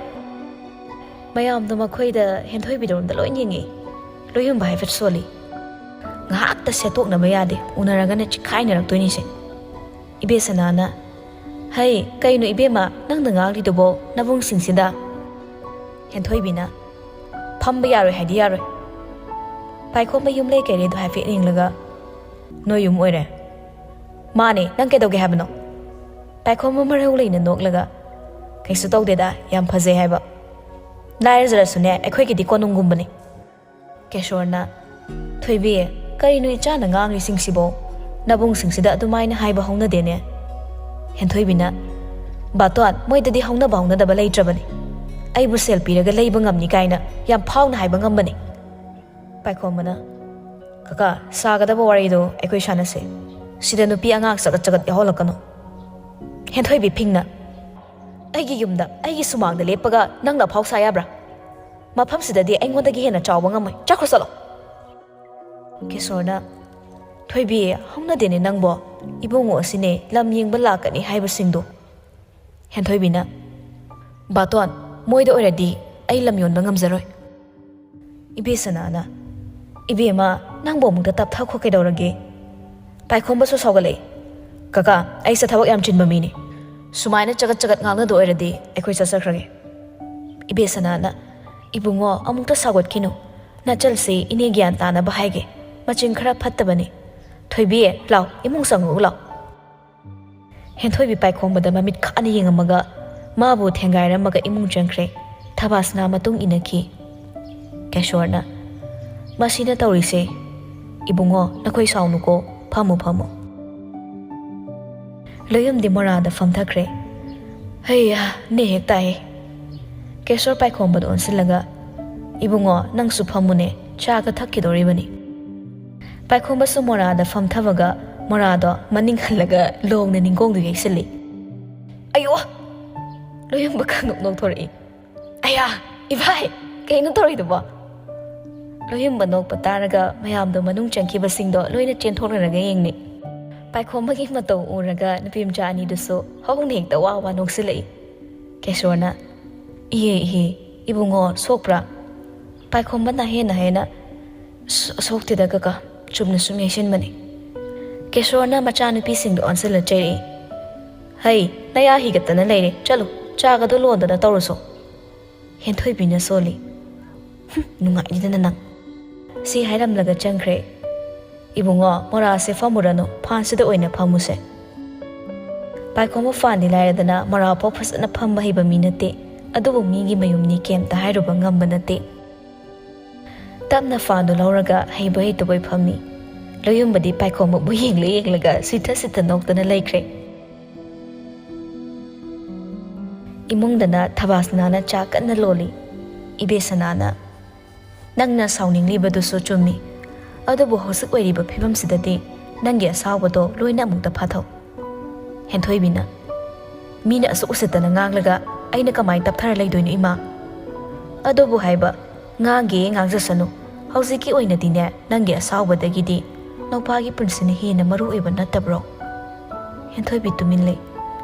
ꯃꯌꯥꯝꯗꯣ ꯃꯈꯣꯏꯗ ꯍꯦꯟꯊꯣꯏꯕꯤꯔꯣꯝꯗ ꯂꯣꯏ ꯌꯦꯡꯉꯛꯏ꯫ ꯂꯣꯌꯨꯝꯕ ꯍꯥꯏꯐꯦꯠ ꯁꯣꯜꯂꯤ꯫ "ꯉꯥꯏꯍꯥꯛꯇ ꯁꯦꯠꯇꯣꯛꯅꯕ ꯌꯥꯗꯦ, ꯎꯅꯔꯒꯅ ꯆꯤꯈꯥꯏꯅꯔꯛꯇꯣꯏꯅꯤꯁꯦ꯫" ꯏꯕꯦꯁꯅꯥꯅ, "ꯍꯩ, ꯀꯩꯅꯣ ꯏꯕꯦꯝꯃ, ꯅꯪꯅ ꯉꯥꯡꯂꯤꯗꯨꯕꯣ ꯅꯕꯨꯡꯁꯤꯡꯁꯤꯗ?" ꯍꯦꯟꯊꯣꯏꯕꯤꯅ, "ꯐꯝꯕ ꯌꯥꯔꯣꯏ ꯍꯥꯏꯗꯤ ꯌꯥꯔꯣꯏ꯫" ꯄꯥꯏꯈꯣꯝꯕ ꯌꯨꯝꯂꯩ ꯀꯩꯔꯩꯗꯣ ꯍꯥꯏꯐꯦꯠ ꯌꯦꯡꯂꯒ, "ꯅꯣꯏ ꯌꯨꯝ ꯑꯣꯏꯔꯦ?" "ꯃꯥꯅꯦ, ꯅꯪ ꯀꯩꯗꯧꯒꯦ ꯍꯥꯏꯕꯅꯣ?" ꯄꯥꯏꯈꯣꯝꯕ ꯃꯔꯧ ꯂꯩꯅ ꯅꯣꯛꯂꯒ, "ꯀꯩꯁꯨ ꯇꯧꯗꯦꯗ, ꯌꯥꯝ ꯐꯖꯩ ꯍꯥꯏꯕ꯫ ꯂꯥꯏꯔꯖꯔꯁꯨꯅꯦ, ꯑꯩꯈꯣꯏꯒꯤꯗꯤ ꯀꯣꯅꯨꯡꯒꯨꯝꯕꯅꯤ꯫" ꯀꯦꯁꯣꯔꯅ, "ꯊꯣꯏꯕꯤ, ꯀꯔꯤꯅꯣ ꯏꯆꯥꯅ ꯉꯥꯡꯂꯤꯁꯤꯡꯁꯤꯕꯣ? ꯅꯕꯨꯡꯁꯤꯡꯁꯤꯗ ꯑꯗꯨꯃꯥꯏꯅ ꯍꯥꯏꯕ ꯍꯧꯅꯗꯦꯅꯦ꯫" ꯍꯦꯟꯊꯣꯏꯕꯤꯅ, "ꯕꯥꯇꯣꯟ, ꯃꯣꯏꯗꯗꯤ ꯍꯧꯅꯕ ꯍꯧꯅꯗꯕ ꯂꯩꯇ꯭ꯔꯕꯅꯤ꯫ ꯑꯩꯕꯨ ꯁꯦꯜ ꯄꯤꯔꯒ ꯂꯩꯕ ꯉꯝꯅꯤ ꯀꯥꯏꯅ ꯌꯥꯝ ꯐꯥꯎꯅ ꯍꯥꯏꯕ ꯉꯝꯕꯅꯤ꯫" ꯄꯥꯏꯈꯣꯝꯕꯅ, "ꯀꯀꯥ, ꯁꯥꯒꯗꯕ ꯋꯥꯔꯤꯗꯣ ꯑꯩꯈꯣꯏ ꯁꯥꯟꯅꯁꯦ꯫ ꯁꯤꯗ ꯅꯨꯄꯤ ꯑꯉꯥꯡ ꯆꯒꯠ ꯆꯒꯠ ꯌꯥꯎꯍꯜꯂꯛꯀꯅꯨ꯫" ꯍꯦꯟꯊꯣꯏꯕꯤ ꯐꯤꯡꯅ, "ꯑꯩꯒꯤ ꯌꯨꯝꯗ, ꯑꯩꯒꯤ ꯁꯨꯃꯥꯡꯗ ꯂꯦꯞꯄꯒ ꯅꯪꯅ ꯑꯐꯥꯎ ꯁꯥ ꯌꯥꯕ꯭ꯔꯥ? ꯃꯐꯝꯁꯤꯗꯗꯤ ꯑꯩꯉꯣꯟꯗꯒꯤ ꯍꯦꯟꯅ ꯆꯥꯎꯕ ꯉꯝꯃꯣꯏ꯫ ꯆꯠꯈ꯭ꯔꯣ ꯆꯠꯂꯣ꯫" ꯀꯦꯁꯣꯔꯅ, "ꯊꯣꯏꯕꯤ, ꯍꯧꯅꯗꯦꯅꯦ ꯅꯪꯕꯣ꯫ ꯏꯕꯨꯡꯉꯣ ꯑꯁꯤꯅꯦ ꯂꯝ ꯌꯦꯡꯕ ꯂꯥꯛꯀꯅꯤ ꯍꯥꯏꯕꯁꯤꯡꯗꯣ꯫" ꯍꯦꯟꯊꯣꯏꯕꯤꯅ, "ꯕꯥꯇꯣꯟ, ꯃꯣꯏꯗ ꯑꯣꯏꯔꯗꯤ ꯑꯩ ꯂꯝ ꯌꯣꯟꯕ ꯉꯝꯖꯔꯣꯏ꯫" ꯏꯕꯦꯁꯅꯥꯅ, "ꯏꯕꯦꯝꯃ, ꯅꯪꯕꯨ ꯑꯃꯨꯛꯇ ꯇꯞꯊꯈꯣ ꯀꯩꯗꯧꯔꯒꯦ?" ꯄꯥꯏꯈꯣꯝꯕꯁꯨ ꯁꯥꯎꯒꯠꯂꯛꯏ꯫ "ꯀꯀꯥ, ꯑꯩꯁꯦ ꯊꯕꯛ ꯌꯥꯝ ꯆꯤꯟꯕ ꯃꯤꯅꯤ꯫ ꯁꯨꯃꯥꯏꯅ ꯆꯒꯠ ꯆꯒꯠ ꯉꯥꯡꯅꯗ ꯑꯣꯏꯔꯗꯤ ꯑꯩꯈꯣꯏ ꯆꯠꯆꯈ꯭ꯔꯒꯦ꯫" ꯏꯕꯦꯁꯅꯥꯅ, "ꯏꯕꯨꯡꯉꯣ, ꯑꯃꯨꯛꯇ ꯁꯥꯎꯒꯠꯈꯤꯅꯨ꯫ ꯅꯆꯜꯁꯤ ꯏꯅꯦ ꯒ꯭ꯌꯥꯟ ꯇꯥꯅꯕ ꯍꯥꯏꯒꯦ꯫ ꯃꯆꯤꯟ ꯈꯔ ꯐꯠꯇꯕꯅꯤ꯫ ꯊꯣꯏꯕꯤ, ꯂꯥꯎ, ꯏꯃꯨꯡ ꯆꯪꯉꯛꯎ ꯂꯥꯎ꯫" ꯍꯦꯟꯊꯣꯏꯕꯤ ꯄꯥꯏꯈꯣꯝꯕꯗ ꯃꯃꯤꯠ ꯈꯥꯅ ꯌꯦꯡꯉꯝꯃꯒ ꯃꯥꯕꯨ ꯊꯦꯡꯒꯥꯏꯔꯝꯃꯒ ꯏꯃꯨꯡ ꯆꯪꯈ꯭ꯔꯦ꯫ ꯊꯕꯥꯁꯅꯥ ꯃꯇꯨꯡ ꯏꯟꯅꯈꯤ꯫ ꯀꯦꯁꯣꯔꯅ, "ꯃꯁꯤꯅ ꯇꯧꯔꯤꯁꯦ꯫ ꯏꯕꯨꯡꯉꯣ, ꯅꯈꯣꯏ ꯁꯥꯎꯅꯨꯀꯣ, ꯐꯝꯃꯨ, ꯐꯝꯃꯨ꯫" ꯂꯣꯌꯨꯝꯗꯤ ꯃꯣꯔꯥꯗ ꯐꯝꯊꯈ꯭ꯔꯦ꯫ "ꯍꯩꯌꯥ, ꯅꯦ ꯍꯦꯛ ꯇꯥꯏꯌꯦ꯫" ꯀꯦꯁꯣꯔ ꯄꯥꯏꯈꯣꯝꯕꯗ ꯑꯣꯟꯁꯤꯜꯂꯒ, "ꯏꯕꯨꯡꯉꯣ, ꯅꯪꯁꯨ ꯐꯝꯃꯨꯅꯦ, ꯆꯥꯒ ꯊꯛꯈꯤꯗꯣꯔꯤꯕꯅꯤ꯫" ꯄꯥꯏꯈꯣꯝꯕꯁꯨ ꯃꯣꯔꯥꯗ ꯐꯝꯊꯕꯒ ꯃꯣꯔꯥꯗꯣ ꯃꯅꯤꯡ ꯍꯜꯂꯒ ꯂꯣꯡꯅ ꯅꯤꯡꯒꯣꯡꯗꯨ ꯌꯩꯁꯤꯜꯂꯤ꯫ "ꯑꯌꯣ!" ꯂꯣꯌꯨꯝꯕ ꯈꯪꯅꯣꯛ ꯅꯣꯛꯊꯣꯔꯛꯏ꯫ "ꯑꯌꯥ! ꯏꯚꯥꯏ! ꯀꯩꯅꯣ ꯇꯧꯔꯤꯗꯨꯕꯣ?" ꯂꯣꯌꯨꯝꯕ ꯅꯣꯛꯄ ꯇꯥꯔꯒ ꯃꯌꯥꯝꯗꯣ ꯃꯅꯨꯡ ꯆꯪꯈꯤꯕꯁꯤꯡꯗꯣ ꯂꯣꯏꯅ ꯆꯦꯟꯊꯣꯛꯅꯔꯒ ꯌꯦꯡꯅꯩ꯫ ꯄꯥꯏꯈꯣꯝꯕꯒꯤ ꯃꯇꯧ ꯎꯔꯒ ꯅꯨꯄꯤ ꯃꯆꯥ ꯑꯅꯤꯗꯨꯁꯨ ꯍꯧꯅ ꯍꯦꯛꯇ ꯋꯥ ꯋꯥ ꯅꯣꯛꯁꯤꯜꯂꯛꯏ꯫ ꯀꯦꯁꯣꯔꯅ, "ꯏꯍꯦ, ꯏꯍꯦ, ꯏꯕꯨꯡꯉꯣ, ꯁꯣꯛꯄ꯭ꯔꯥ?" ꯄꯥꯏꯈꯣꯝꯕꯅ ꯍꯦꯟꯅ ꯍꯦꯟꯅ, "ꯁ-, ꯁꯣꯛꯇꯦꯗ ꯀꯀꯥ, ꯆꯨꯝꯅ ꯁꯨꯝ ꯌꯩꯁꯤꯟꯕꯅꯤ꯫" ꯀꯦꯁꯣꯔꯅ ꯃꯆꯥꯅꯨꯄꯤꯁꯤꯡꯗ ꯑꯣꯟꯁꯤꯜꯂ ꯆꯩꯔꯛꯏ꯫ "ꯍꯩ, ꯅꯌꯥ ꯍꯤꯒꯠꯇꯅ ꯂꯩꯔꯦ, ꯆꯠꯂꯨ, ꯆꯥꯒꯗꯣ ꯂꯣꯟꯗꯅ ꯇꯧꯔꯨꯁꯣ꯫" ꯍꯦꯟꯊꯣꯏꯕꯤꯅ ꯁꯣꯜꯂꯤ꯫ "ꯍꯨꯝ, ꯅꯨꯡꯉꯥꯏꯅꯤꯗꯅ ꯅꯪ꯫" ꯁꯤ ꯍꯥꯏꯔꯝꯂꯒ ꯆꯪꯈ꯭ꯔꯦ꯫ "ꯏꯕꯨꯡꯉꯣ, ꯃꯣꯔꯥꯁꯦ ꯐꯝꯃꯨꯔꯅꯨ, ꯐꯥꯟꯁꯤꯗ ꯑꯣꯏꯅ ꯐꯝꯃꯨꯁꯦ꯫" ꯄꯥꯏꯈꯣꯝꯕ ꯐꯥꯟꯗꯤ ꯂꯥꯏꯔꯗꯅ ꯃꯣꯔꯥ ꯐꯥꯎ ꯐꯖꯅ ꯐꯝꯕ ꯍꯩꯕ ꯃꯤ ꯅꯠꯇꯦ, ꯑꯗꯨꯕꯨ ꯃꯤꯒꯤ ꯃꯌꯨꯝꯅꯤ ꯀꯩꯝꯇ ꯍꯥꯏꯔꯨꯕ ꯉꯝꯕ ꯅꯠꯇꯦ꯫ ꯇꯞꯅ ꯐꯥꯟꯗꯨ ꯂꯧꯔꯒ ꯍꯩꯕꯣꯏ ꯍꯩꯇꯕꯣꯏ ꯐꯝꯃꯤ꯫ ꯂꯣꯌꯨꯝꯕꯗꯤ ꯄꯥꯏꯈꯣꯝꯕꯕꯨ ꯌꯦꯡꯂ ꯌꯦꯡꯂꯒ ꯁꯤꯊ ꯁꯤꯊ ꯅꯣꯛꯇꯅ ꯂꯩꯈ꯭ꯔꯦ꯫ ꯏꯃꯨꯡꯗꯅ ꯊꯕꯥꯁꯅꯥꯅ ꯆꯥ ꯀꯟꯅ ꯂꯣꯜꯂꯤ꯫ ꯏꯕꯦꯁꯅꯥꯅ, "ꯅꯪꯅ ꯁꯥꯎꯅꯤꯡꯂꯤꯕꯗꯨꯁꯨ ꯆꯨꯝꯃꯤ, ꯑꯗꯨꯕꯨ ꯍꯧꯖꯤꯛ ꯑꯣꯏꯔꯤꯕ ꯐꯤꯕꯝꯁꯤꯗꯗꯤ ꯅꯪꯒꯤ ꯑꯁꯥꯎꯕꯗꯣ ꯂꯣꯏꯅ ꯑꯃꯨꯛꯇ ꯐꯥꯊꯧ꯫" ꯍꯦꯟꯊꯣꯏꯕꯤꯅ, "ꯃꯤꯅ ꯑꯁꯨꯛ ꯎꯁꯤꯠꯇꯅ ꯉꯥꯡꯂꯒ ꯑꯩꯅ ꯀꯃꯥꯏ ꯇꯞꯊꯔ ꯂꯩꯗꯣꯏꯅꯣ, ꯏꯃꯥ? ꯑꯗꯨꯕꯨ ꯍꯥꯏꯕ, ꯉꯥꯡꯒꯦ ꯉꯥꯡꯖꯁꯅꯨ, ꯍꯧꯖꯤꯛꯀꯤ ꯑꯣꯏꯅꯗꯤꯅꯦ ꯅꯪꯒꯤ ꯑꯁꯥꯎꯕꯗꯒꯤꯗꯤ ꯅꯨꯄꯥꯒꯤ ꯄꯨꯟꯁꯤꯅ ꯍꯦꯟꯅ ꯃꯔꯨ ꯑꯣꯏꯕ ꯅꯠꯇꯕ꯭ꯔꯣ?" ꯍꯦꯟꯊꯣꯏꯕꯤ ꯇꯨꯃꯤꯟ ꯂꯩ꯫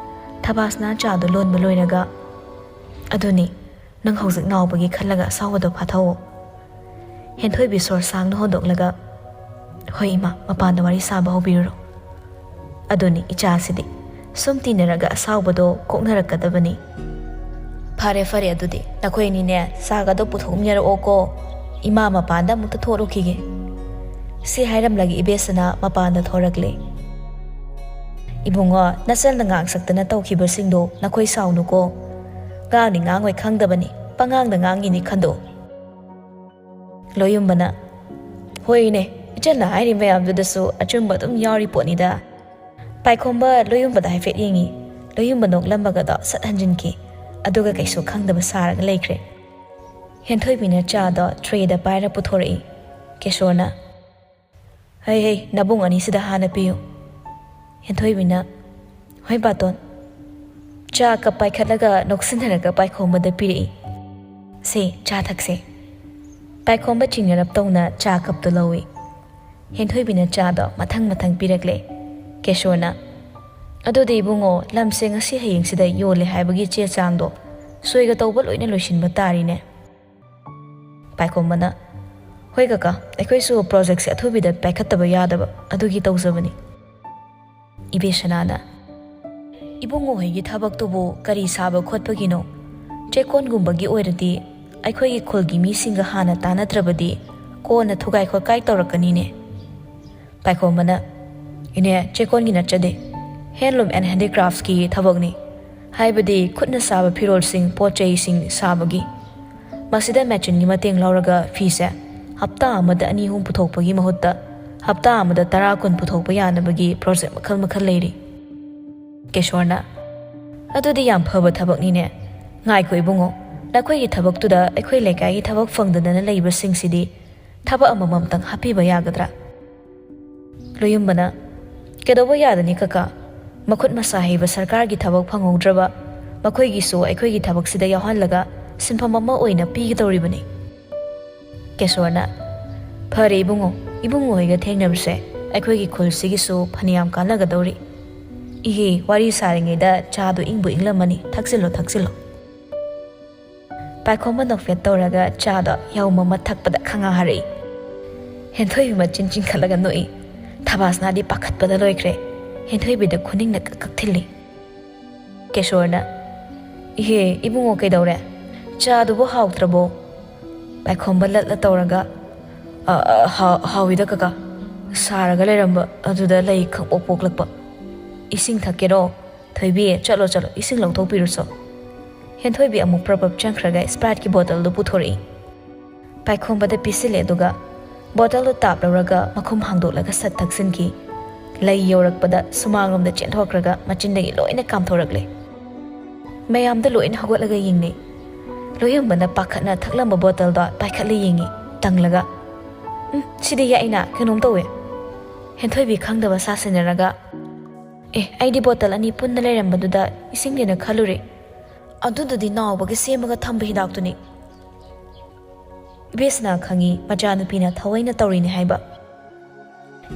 ꯊꯕꯥꯁꯅ ꯆꯥꯗꯨ ꯂꯣꯟꯕ ꯂꯣꯏꯔꯒ, "ꯑꯗꯨꯅꯤ, ꯅꯪ ꯍꯧꯖꯤꯛ ꯅꯥꯎꯕꯒꯤ ꯈꯜꯂꯒ ꯑꯁꯥꯎꯕꯗꯣ ꯐꯥꯊꯧꯑꯣ꯫" ꯍꯦꯟꯊꯣꯏꯕꯤ ꯁꯣꯔ ꯁꯥꯡꯅ ꯍꯣꯟꯗꯣꯛꯂꯒ, "ꯍꯣꯏ ꯏꯃꯥ, ꯃꯄꯥꯟꯗ ꯋꯥꯔꯤ ꯁꯥꯕ ꯍꯧꯕꯤꯔꯨꯔꯣ꯫ ꯑꯗꯨꯅꯤ ꯏꯆꯥꯁꯤꯗꯤ, ꯁꯨꯝ ꯇꯤꯟꯅꯔꯒ ꯑꯁꯥꯎꯕꯗꯣ ꯀꯣꯛꯅꯔꯛꯀꯗꯕꯅꯤ꯫" "ꯐꯔꯦ ꯐꯔꯦ, ꯑꯗꯨꯗꯤ ꯅꯈꯣꯏ ꯑꯅꯤꯅꯦ ꯆꯥꯒꯗꯣ ꯄꯨꯊꯣꯛꯃꯤꯟꯅꯔꯛꯑꯣꯀꯣ, ꯏꯃꯥ ꯃꯄꯥꯟꯗ ꯑꯃꯨꯛꯇ ꯊꯣꯛꯂꯨꯈꯤꯒꯦ꯫" ꯁꯤ ꯍꯥꯏꯔꯝꯂꯒ ꯏꯕꯦꯁꯅ ꯃꯄꯥꯟꯗ ꯊꯣꯔꯛꯂꯦ꯫ "ꯏꯕꯨꯡꯉꯣ, ꯅꯆꯜꯅ ꯉꯥꯡꯁꯛꯇꯅ ꯇꯧꯈꯤꯕꯁꯤꯡꯗꯣ ꯅꯈꯣꯏ ꯁꯥꯎꯅꯨꯀꯣ꯫ ꯉꯥꯡꯅꯤ ꯉꯥꯡꯉꯣꯏ ꯈꯪꯗꯕꯅꯤ, ꯄꯉꯥꯡꯗ ꯉꯥꯡꯉꯤꯅꯤ ꯈꯟꯗꯣꯛꯎ꯫" ꯂꯣꯌꯨꯝꯕꯅ, "ꯍꯣꯏꯅꯦ, ꯏꯆꯟꯅ ꯍꯥꯏꯔꯤ ꯃꯌꯥꯝꯗꯨꯗꯁꯨ ꯑꯆꯨꯝꯕ ꯑꯗꯨꯝ ꯌꯥꯎꯔꯤ ꯄꯣꯠꯅꯤꯗ꯫" ꯄꯥꯏꯈꯣꯝꯕ ꯂꯣꯌꯨꯝꯕꯗ ꯍꯥꯏꯐꯦꯠ ꯌꯦꯡꯉꯤ꯫ ꯂꯣꯌꯨꯝꯕ ꯅꯣꯛꯂꯝꯕꯒꯗꯣ ꯁꯠ ꯍꯟꯖꯤꯟꯈꯤ, ꯑꯗꯨꯒ ꯀꯩꯁꯨ ꯈꯪꯗꯕ ꯁꯥꯔꯒ ꯂꯩꯈ꯭ꯔꯦ꯫ ꯍꯦꯟꯊꯣꯏꯕꯤꯅ ꯆꯥꯗꯣ ꯇ꯭ꯔꯦꯗ ꯄꯥꯏꯔ ꯄꯨꯊꯣꯔꯛꯏ꯫ ꯀꯦꯁꯣꯔꯅ, "ꯍꯩ ꯍꯩ, ꯅꯕꯨꯡ ꯑꯅꯤꯁꯤꯗ ꯍꯥꯟꯅ ꯄꯤꯌꯨ꯫" ꯍꯦꯟꯊꯣꯏꯕꯤꯅ, "ꯍꯣꯏ ꯕꯥꯇꯣꯟ꯫" ꯆꯥ ꯀꯞ ꯄꯥꯏꯈꯠꯂꯒ ꯅꯣꯛꯁꯤꯟꯅꯔꯒ ꯄꯥꯏꯈꯣꯝꯕꯗ ꯄꯤꯔꯛꯏ꯫ "ꯁꯦ, ꯆꯥ ꯊꯛꯁꯦ꯫" ꯄꯥꯏꯈꯣꯝꯕ ꯆꯤꯡꯅꯔꯞ ꯇꯧꯅ ꯆꯥ ꯀꯞꯇꯨ ꯂꯧꯏ꯫ ꯍꯦꯟꯊꯣꯏꯕꯤꯅ ꯆꯥꯗꯣ ꯃꯊꯪ ꯃꯊꯪ ꯄꯤꯔꯛꯂꯦ꯫ ꯀꯦꯁꯣꯔꯅ, "ꯑꯗꯨꯗꯤ ꯏꯕꯨꯡꯉꯣ, ꯂꯝꯁꯦ ꯉꯁꯤ ꯍꯌꯦꯡꯁꯤꯗ ꯌꯣꯜꯂꯦ ꯍꯥꯏꯕꯒꯤ ꯆꯦ ꯆꯥꯡꯗꯣ ꯁꯣꯏꯒ ꯇꯧꯕ ꯂꯣꯏꯅ ꯂꯣꯏꯁꯤꯟꯕ ꯇꯥꯔꯤꯅꯦ꯫" ꯄꯥꯏꯈꯣꯝꯕꯅ, "ꯍꯣꯏ ꯀꯀꯥ, ꯑꯩꯈꯣꯏꯁꯨ ꯄ꯭ꯔꯣꯖꯦꯛꯁꯦ ꯑꯊꯨꯕꯤꯗ ꯄꯥꯏꯈꯠꯇꯕ ꯌꯥꯗꯕ ꯑꯗꯨꯒꯤ ꯇꯧꯖꯕꯅꯤ꯫" ꯏꯕꯦꯁꯅꯥꯅ, "ꯏꯕꯨꯡꯉꯣ ꯍꯣꯏꯒꯤ ꯊꯕꯛꯇꯨꯕꯨ ꯀꯔꯤ ꯁꯥꯕ ꯈꯣꯠꯄꯒꯤꯅꯣ? ꯆꯦꯛꯀꯣꯟꯒꯨꯝꯕꯒꯤ ꯑꯣꯏꯔꯗꯤ ꯑꯩꯈꯣꯏꯒꯤ ꯈꯨꯜꯒꯤ ꯃꯤꯁꯤꯡꯒ ꯍꯥꯟꯅ ꯇꯥꯟꯅꯗ꯭ꯔꯕꯗꯤ ꯀꯣꯟꯅ ꯊꯨꯒꯥꯏ ꯈꯣꯠꯀꯥꯏ ꯇꯧꯔꯛꯀꯅꯤꯅꯦ꯫" ꯄꯥꯏꯈꯣꯝꯕꯅ, "ꯏꯅꯦ, ꯆꯦꯛꯀꯣꯟꯒꯤ ꯅꯠꯆꯗꯦ, Handloom and Handicraftsꯀꯤ ꯊꯕꯛꯅꯤ, ꯍꯥꯏꯕꯗꯤ ꯈꯨꯠꯅ ꯁꯥꯕ ꯐꯤꯔꯣꯜꯁꯤꯡ, ꯄꯣꯠ ꯆꯩꯁꯤꯡ ꯁꯥꯕꯒꯤ꯫ ꯃꯁꯤꯗ ꯃꯦꯆꯤꯟꯒꯤ ꯃꯇꯦꯡ ꯂꯧꯔꯒ ꯐꯤꯁꯦ ꯍꯞꯇꯥ ꯑꯃꯗ ꯑꯅꯤ ꯑꯍꯨꯝ ꯄꯨꯊꯣꯛꯄꯒꯤ ꯃꯍꯨꯠꯇ ꯍꯞꯇꯥ ꯑꯃꯗ ꯇꯔꯥ ꯀꯨꯟ ꯄꯨꯊꯣꯛꯄ ꯌꯥꯅꯕꯒꯤ ꯄ꯭ꯔꯣꯖꯦꯛ ꯃꯈꯜ ꯃꯈꯜ ꯂꯩꯔꯤ꯫" ꯀꯦꯁꯣꯔꯅ, "ꯑꯗꯨꯗꯤ ꯌꯥꯝ ꯐꯕ ꯊꯕꯛꯅꯤꯅꯦ꯫ ꯉꯥꯏꯈꯣ ꯏꯕꯨꯡꯉꯣ, ꯅꯈꯣꯏꯒꯤ ꯊꯕꯛꯇꯨꯗ ꯑꯩꯈꯣꯏ ꯂꯩꯀꯥꯏꯒꯤ ꯊꯕꯛ ꯐꯪꯗꯗꯅ ꯂꯩꯕꯁꯤꯡꯁꯤꯗꯤ ꯊꯕꯛ ꯑꯃꯃꯝꯇꯪ ꯍꯥꯞꯄꯤꯕ ꯌꯥꯒꯗ꯭ꯔꯥ?" ꯂꯣꯌꯨꯝꯕꯅ, "ꯀꯩꯗꯧꯕ ꯌꯥꯗꯅꯤ ꯀꯀꯥ? ꯃꯈꯨꯠ ꯃꯁꯥ ꯍꯩꯕ ꯁꯔꯀꯥꯔꯒꯤ ꯊꯕꯛ ꯐꯪꯍꯧꯗ꯭ꯔꯕ ꯃꯈꯣꯏꯒꯤꯁꯨ ꯑꯩꯈꯣꯏꯒꯤ ꯊꯕꯛꯁꯤꯗ ꯌꯥꯎꯍꯜꯂꯒ ꯁꯤꯟꯐꯝ ꯑꯃ ꯑꯣꯏꯅ ꯄꯤꯒꯗꯧꯔꯤꯕꯅꯤ꯫" ꯀꯦꯁꯣꯔꯅ, "ꯐꯔꯦ ꯏꯕꯨꯡꯉꯣ, ꯏꯕꯨꯡꯉꯣ ꯍꯣꯏꯒ ꯊꯦꯡꯅꯕꯁꯦ ꯑꯩꯈꯣꯏꯒꯤ ꯈꯨꯜꯁꯤꯒꯤꯁꯨ ꯐꯅꯌꯥꯝ ꯀꯥꯟꯅꯒꯗꯧꯔꯤ꯫ ꯏꯍꯦ, ꯋꯥꯔꯤ ꯁꯥꯔꯤꯉꯩꯗ ꯆꯥꯗꯣ ꯏꯪꯕꯨ ꯏꯪꯂꯝꯃꯅꯤ, ꯊꯛꯆꯤꯜꯂꯣ, ꯊꯛꯆꯤꯜꯂꯣ꯫ ꯄꯥꯏꯈꯣꯝꯕ ꯅꯣꯛꯐꯦꯠ ꯇꯧꯔꯒ ꯆꯥꯗꯣ ꯌꯥꯍꯧ ꯃꯃꯠ ꯊꯛꯄꯗ ꯈꯪꯍꯥ ꯍꯥꯔꯛꯏ꯫ ꯍꯦꯟꯊꯣꯏꯕꯤ ꯃꯆꯤꯟ ꯆꯤꯡꯈꯠꯂꯒ ꯅꯣꯛꯏ꯫ ꯊꯕꯥꯁꯅꯥꯗꯤ ꯄꯥꯈꯠꯄꯗ ꯂꯣꯏꯈ꯭ꯔꯦ꯫ ꯍꯦꯟꯊꯣꯏꯕꯤꯗ ꯈꯨꯅꯤꯡꯅ ꯀꯛ ꯀꯛ ꯊꯤꯜꯂꯤ꯫ ꯀꯦꯁꯣꯔꯅ, "ꯏꯍꯦ, ꯏꯕꯨꯡꯉꯣ, ꯀꯩꯗꯧꯔꯦ? ꯆꯥꯗꯨꯕꯨ ꯍꯥꯎꯇ꯭ꯔꯕꯣ?" ꯄꯥꯏꯈꯣꯝꯕ ꯂꯠꯂ ꯇꯧꯔꯒ, "ꯑ, ꯑ, ꯍꯥꯎ-, ꯍꯥꯎꯏꯗ ꯀꯀꯥ꯫ ꯁꯥꯔꯒ ꯂꯩꯔꯝꯕ ꯑꯗꯨꯗ ꯂꯩ ꯈꯪꯄꯣꯛ ꯄꯣꯛꯂꯛꯄ꯫ ꯏꯁꯤꯡ ꯊꯛꯀꯦꯔꯣ? ꯊꯣꯏꯕꯤ, ꯆꯠꯂꯣ, ꯆꯠꯂꯣ, ꯏꯁꯤꯡ ꯂꯧꯊꯣꯛꯄꯤꯔꯨꯆꯣ꯫" ꯍꯦꯟꯊꯣꯏꯕꯤ ꯑꯃꯨꯛ ꯄ꯭ꯔꯞ ꯄ꯭ꯔꯞ ꯆꯪꯈ꯭ꯔꯒ Sprite-ꯀꯤ ꯕꯣꯇꯜꯗꯨ ꯄꯨꯊꯣꯔꯛꯏ꯫ ꯄꯥꯏꯈꯣꯝꯕꯗ ꯄꯤꯁꯤꯜꯂꯦ, ꯑꯗꯨꯒ ꯕꯣꯇꯜꯗꯨ ꯇꯥꯞ ꯂꯧꯔꯒ ꯃꯈꯨꯝ ꯍꯥꯡꯗꯣꯛꯂꯒ ꯁꯠ ꯊꯛꯆꯤꯟꯈꯤ꯫ ꯂꯩ ꯌꯧꯔꯛꯄꯗ ꯁꯨꯃꯥꯡꯂꯣꯝꯗ ꯆꯦꯟꯊꯣꯛꯈ꯭ꯔꯒ ꯃꯆꯤꯟꯗꯒꯤ ꯂꯣꯏꯅ ꯀꯥꯝꯊꯣꯔꯛꯂꯦ꯫ ꯃꯌꯥꯝꯗ ꯂꯣꯏꯅ ꯍꯧꯒꯠꯂꯒ ꯌꯦꯡꯅꯩ꯫ ꯂꯣꯌꯨꯝꯕꯅ ꯄꯥꯈꯠꯅ ꯊꯛꯂꯝꯕ ꯕꯣꯇꯜꯗꯣ ꯄꯥꯏꯈꯠꯂ ꯌꯦꯡꯉꯤ, ꯇꯪꯂꯒ, "ꯎꯝ, ꯁꯤꯗꯤ ꯌꯥꯛꯏꯅ, ꯀꯩꯅꯣꯝ ꯇꯧꯋꯦ꯫" ꯍꯦꯟꯊꯣꯏꯕꯤ ꯈꯪꯗꯕ ꯁꯥꯁꯤꯟꯅꯔꯒ, "ꯑꯦ, ꯑꯩꯗꯤ ꯕꯣꯇꯜ ꯑꯅꯤ ꯄꯨꯟꯅ ꯂꯩꯔꯝꯕꯗꯨꯗ ꯏꯁꯤꯡꯅꯦꯅ ꯈꯜꯂꯨꯔꯦ꯫ ꯑꯗꯨꯗꯨꯗꯤ ꯅꯥꯎꯕꯒꯤ ꯁꯦꯝꯃꯒ ꯊꯝꯕ ꯍꯤꯗꯥꯛꯇꯨꯅꯤ꯫" ꯏꯕꯦꯁꯅ ꯈꯪꯉꯤ ꯃꯆꯥꯅꯨꯄꯤꯅ ꯊꯑꯣꯏꯅ ꯇꯧꯔꯤꯅꯤ ꯍꯥꯏꯕ꯫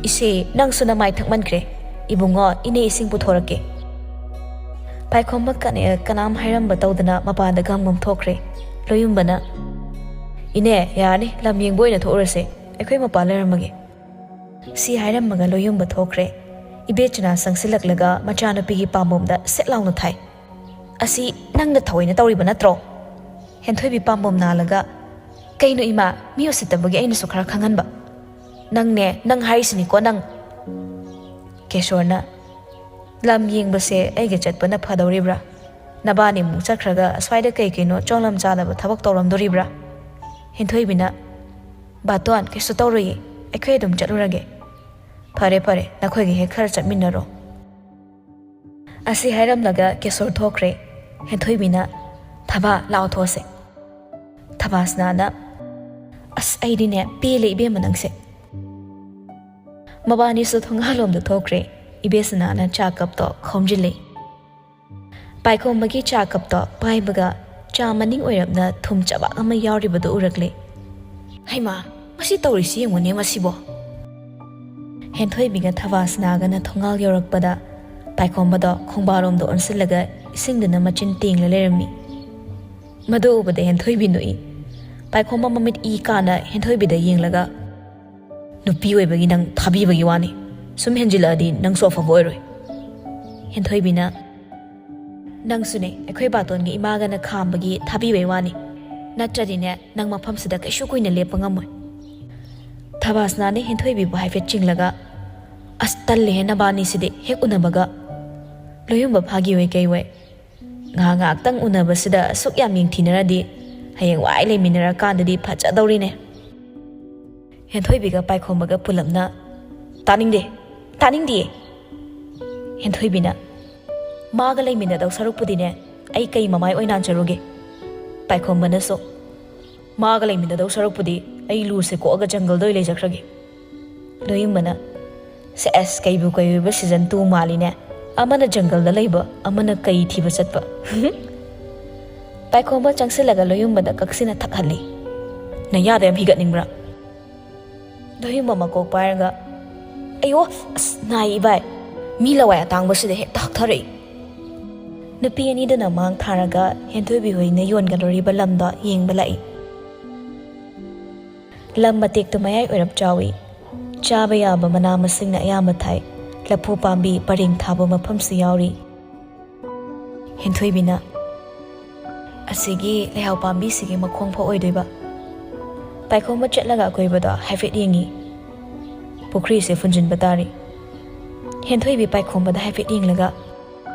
"ꯏꯆꯦ, ꯅꯪꯁꯨ ꯅꯃꯥꯏ ꯊꯛꯃꯟꯈ꯭ꯔꯦ꯫ ꯏꯕꯨꯡꯉꯣ, ꯏꯅꯦ ꯏꯁꯤꯡ ꯄꯨꯊꯣꯔꯛꯀꯦ꯫" ꯄꯥꯏꯈꯣꯝꯕ ꯀꯅꯦ-, ꯀꯅꯥꯝ ꯍꯥꯏꯔꯝꯕ ꯇꯧꯗꯅ ꯃꯄꯥꯟꯗ ꯒꯝ ꯒꯝ ꯊꯣꯛꯈ꯭ꯔꯦ꯫ ꯂꯣꯌꯨꯝꯕꯅ, "ꯏꯅꯦ, ꯌꯥꯔꯅꯤ, ꯂꯝ ꯌꯦꯡꯕ ꯑꯣꯏꯅ ꯊꯣꯛꯎꯔꯁꯦ꯫ ꯑꯩꯈꯣꯏ ꯃꯄꯥꯟ ꯂꯩꯔꯝꯃꯒꯦ꯫" ꯁꯤ ꯍꯥꯏꯔꯝꯃꯒ ꯂꯣꯌꯨꯝꯕ ꯊꯣꯛꯈ꯭ꯔꯦ꯫ ꯏꯕꯦꯆꯅ ꯆꯪꯁꯤꯜꯂꯛꯂꯒ ꯃꯆꯥꯅꯨꯄꯤꯒꯤ ꯄꯥꯝꯕꯣꯝꯗ ꯁꯦꯠ ꯂꯥꯎꯅ ꯊꯥꯏ꯫ "ꯑꯁꯤ ꯅꯪꯅ ꯊꯑꯣꯏꯅ ꯇꯧꯔꯤꯕ ꯅꯠꯇ꯭ꯔꯣ?" ꯍꯦꯟꯊꯣꯏꯕꯤ ꯄꯥꯝꯕꯣꯝ ꯅꯥꯜꯂꯒ, "ꯀꯩꯅꯣ ꯏꯃꯥ, ꯃꯤ ꯎꯁꯤꯠꯇꯕꯒꯤ ꯑꯩꯅꯁꯨ ꯈꯔ ꯈꯪꯍꯟꯕ꯫ ꯅꯪꯅꯦ, ꯅꯪ ꯍꯥꯏꯔꯤꯁꯤꯅꯤꯀꯣ ꯅꯪ꯫" ꯀꯦꯁꯣꯔꯅ, "ꯂꯝ ꯌꯦꯡꯕꯁꯦ ꯑꯩꯒ ꯆꯠꯄꯅ ꯐꯗꯧꯔꯤꯕ꯭ꯔꯥ? ꯅꯕꯥꯅꯤꯃꯨꯛ ꯆꯠꯈ꯭ꯔꯒ ꯑꯁ꯭ꯋꯥꯏꯗ ꯀꯩ ꯀꯩꯅꯣ ꯆꯣꯂꯝ ꯆꯥꯗꯕ ꯊꯕꯛ ꯇꯧꯔꯝꯗꯣꯔꯤꯕ꯭ꯔꯥ?" ꯍꯦꯟꯊꯣꯏꯕꯤꯅ, "ꯕꯥꯇꯣꯟ, ꯀꯩꯁꯨ ꯇꯧꯔꯣꯏꯌꯦ, ꯑꯩꯈꯣꯏ ꯑꯗꯨꯝ ꯆꯠꯂꯨꯔꯒꯦ꯫" "ꯐꯔꯦ, ꯐꯔꯦ, ꯅꯈꯣꯏꯒꯤ ꯍꯦꯛ ꯈꯔ ꯆꯠꯃꯤꯟꯅꯔꯣ꯫" ꯑꯁꯤ ꯍꯥꯏꯔꯝꯂꯒ ꯀꯦꯁꯣꯔ ꯊꯣꯛꯈ꯭ꯔꯦ꯫ ꯍꯦꯟꯊꯣꯏꯕꯤꯅ, "ꯊꯕꯥ, ꯂꯥꯛꯑꯣ, ꯊꯣꯛꯑꯁꯦ꯫" ꯊꯕꯥꯁꯅꯥꯅ, "ꯑꯁ, ꯑꯩꯗꯤꯅꯦ ꯄꯦꯜꯂꯦ ꯏꯕꯦꯝꯃ ꯅꯪꯁꯦ꯫" ꯃꯕꯥꯅꯤꯁꯨ ꯊꯣꯡꯒꯥꯜꯂꯣꯝꯗ ꯊꯣꯛꯈ꯭ꯔꯦ꯫ ꯏꯕꯦꯁꯅꯥꯅ ꯆꯥ ꯀꯞꯇꯣ ꯈꯣꯝꯖꯤꯜꯂꯦ꯫ ꯄꯥꯏꯈꯣꯝꯕꯒꯤ ꯆꯥ ꯀꯞꯇꯣ ꯄꯥꯏꯕꯒ ꯆꯥ ꯃꯅꯤꯡ ꯑꯣꯏꯔꯞꯅ ꯊꯨꯝ ꯆꯕꯥꯛ ꯑꯃ ꯌꯥꯎꯔꯤꯕꯗꯨ ꯎꯔꯛꯂꯦ꯫ "ꯍꯩꯃꯥ, ꯃꯁꯤ ꯇꯧꯔꯤꯁꯤ ꯌꯦꯡꯉꯨꯅꯦ ꯃꯁꯤꯕꯣ!" ꯍꯦꯟꯊꯣꯏꯕꯤꯒ ꯊꯕꯥꯁꯅꯥꯒꯅ ꯊꯣꯡꯒꯥꯜ ꯌꯧꯔꯛꯄꯗ ꯄꯥꯏꯈꯣꯝꯕꯗꯣ ꯈꯣꯡꯕꯥꯔꯣꯝꯗ ꯑꯣꯟꯁꯤꯜꯂꯒ ꯏꯁꯤꯡꯗꯨꯅ ꯃꯆꯤꯟ ꯇꯦꯡꯂ ꯂꯩꯔꯝꯃꯤ꯫ ꯃꯗꯨ ꯎꯕꯗ ꯍꯦꯟꯊꯣꯏꯕꯤ ꯅꯣꯛꯏ꯫ ꯄꯥꯏꯈꯣꯝꯕ ꯃꯃꯤꯠ ꯏ ꯀꯥꯅ ꯍꯦꯟꯊꯣꯏꯕꯤꯗ ꯌꯦꯡꯂꯒ, "ꯅꯨꯄꯤ ꯑꯣꯏꯕꯒꯤ ꯅꯪ ꯊꯥꯕꯤꯕꯒꯤ ꯋꯥꯅꯤ꯫ ꯁꯨꯝ ꯍꯦꯟꯖꯤꯜꯂꯛꯑꯗꯤ ꯅꯪꯁꯨ ꯑꯐꯕ ꯑꯣꯏꯔꯣꯏ꯫" ꯍꯦꯟꯊꯣꯏꯕꯤꯅ, "ꯅꯪꯁꯨꯅꯦ, ꯑꯩꯈꯣꯏ ꯕꯥꯇꯣꯟꯒꯤ ꯏꯃꯥꯒꯅ ꯈꯥꯝꯕꯒꯤ ꯊꯥꯕꯤꯕꯩ ꯋꯥꯅꯤ꯫ ꯅꯠꯇ꯭ꯔꯗꯤꯅꯦ, ꯅꯪ ꯃꯐꯝꯁꯤꯗ ꯀꯩꯁꯨ ꯀꯨꯏꯅ ꯂꯦꯞꯄ ꯉꯝꯃꯣꯏ꯫" ꯊꯕꯥꯁꯅꯥꯅ ꯍꯦꯟꯊꯣꯏꯕꯤꯕꯨ ꯍꯥꯏꯐꯦꯠ ꯆꯤꯡꯂꯒ, "ꯑꯁ, ꯇꯜꯂꯦꯍꯦ ꯅꯕꯥꯅꯤꯁꯤꯗꯤ, ꯍꯦꯛ ꯎꯅꯕꯒ꯫ ꯂꯣꯌꯨꯝꯕ ꯐꯥꯒꯤ ꯑꯣꯏ ꯀꯩ ꯑꯣꯏ꯫ ꯉꯥꯏꯍꯥꯛ ꯉꯥꯏꯍꯥꯛꯇꯪ ꯎꯅꯕꯁꯤꯗ ꯑꯁꯨꯛ ꯌꯥꯝ ꯌꯦꯡꯊꯤꯅꯔꯗꯤ ꯍꯌꯦꯡ ꯋꯥꯏ ꯂꯩꯃꯤꯟꯅꯔꯀꯥꯟꯗꯗꯤ ꯐꯖꯗꯧꯔꯤꯅꯦ꯫" ꯍꯦꯟꯊꯣꯏꯕꯤꯒ ꯄꯥꯏꯈꯣꯝꯕꯒ ꯄꯨꯂꯞꯅ, "ꯇꯥꯅꯤꯡꯗꯦ, ꯇꯥꯅꯤꯡꯗꯤꯌꯦ꯫" ꯍꯦꯟꯊꯣꯏꯕꯤꯅ, "ꯃꯥꯒ ꯂꯩꯃꯤꯟꯅꯗꯧ ꯁꯔꯨꯛꯄꯨꯗꯤꯅꯦ, ꯑꯩ ꯀꯩ ꯃꯃꯥꯏ ꯑꯣꯏꯅꯥꯟꯖꯔꯨꯒꯦ?" ꯄꯥꯏꯈꯣꯝꯕꯅꯁꯨ, "ꯃꯥꯒ ꯂꯩꯃꯤꯟꯅꯗꯧ ꯁꯔꯨꯛꯄꯨꯗꯤ ꯑꯩ ꯂꯨꯁꯦ ꯀꯣꯛꯑꯒ ꯖꯪꯒꯜꯗ ꯑꯣꯏ ꯂꯩꯖꯈ꯭ꯔꯒꯦ꯫" ꯂꯣꯌꯨꯝꯕꯅ, "ꯁꯦꯁ, ꯀꯩꯕꯨ ꯀꯩ ꯑꯣꯏꯕ season two ꯃꯥꯜꯂꯤꯅꯦ꯫ ꯑꯃꯅ ꯖꯪꯒꯜꯗ ꯂꯩꯕ, ꯑꯃꯅ ꯀꯩ ꯊꯤꯕ ꯆꯠꯄ꯫" ꯄꯥꯏꯈꯣꯝꯕ ꯆꯪꯁꯤꯜꯂꯒ ꯂꯣꯌꯨꯝꯕꯗ ꯀꯛꯁꯤꯅ ꯊꯛꯍꯜꯂꯤ꯫ "ꯅꯌꯥꯗ ꯌꯥꯝ ꯍꯤꯒꯠꯅꯤꯡꯕ꯭ꯔꯥ?" ꯂꯣꯌꯨꯝꯕ ꯃꯀꯣꯛ ꯄꯥꯏꯔꯒ, "ꯑꯌꯣ, ꯑꯁ, ꯅꯥꯏ ꯏꯕꯥꯏ꯫ ꯃꯤ ꯂꯋꯥꯏ ꯑꯇꯥꯡꯕꯁꯤꯗ ꯍꯦꯛꯇ ꯍꯛꯊꯔꯛꯏ꯫" ꯅꯨꯄꯤ ꯑꯅꯤꯗꯨꯅ ꯃꯥꯡ ꯊꯥꯔꯒ ꯍꯦꯟꯊꯣꯏꯕꯤ ꯍꯣꯏꯅ ꯌꯣꯟꯒꯗꯧꯔꯤꯕ ꯂꯝꯗꯣ ꯌꯦꯡꯕ ꯂꯥꯛꯏ꯫ ꯂꯝ ꯃꯇꯦꯛꯇꯨ ꯃꯌꯥꯏ ꯑꯣꯏꯔꯞ ꯆꯥꯎꯏ꯫ ꯆꯥꯕ ꯌꯥꯕ ꯃꯅꯥ ꯃꯁꯤꯡꯅ ꯑꯌꯥꯝꯕ ꯊꯥꯏ꯫ ꯂꯐꯨ ꯄꯥꯝꯕꯤ ꯄꯔꯦꯡ ꯊꯥꯕ ꯃꯐꯝꯁꯨ ꯌꯥꯎꯔꯤ꯫ ꯍꯦꯟꯊꯣꯏꯕꯤꯅ, "ꯑꯁꯤꯒꯤ ꯂꯩꯍꯥꯎ ꯄꯥꯝꯕꯤꯁꯤꯒꯤ ꯃꯈꯣꯡ ꯐꯥꯎ ꯑꯣꯏꯗꯣꯏꯕ꯫" ꯄꯥꯏꯈꯣꯝꯕ ꯆꯠꯂꯒ ꯑꯀꯣꯏꯕꯗꯣ ꯍꯥꯏꯐꯦꯠ ꯌꯦꯡꯉꯤ꯫ "ꯄꯨꯈ꯭ꯔꯤꯁꯦ ꯐꯨꯟꯖꯤꯟꯕ ꯇꯥꯔꯤ꯫" ꯍꯦꯟꯊꯣꯏꯕꯤ ꯄꯥꯏꯈꯣꯝꯕꯗ ꯍꯥꯏꯐꯦꯠ ꯌꯦꯡꯂꯒ,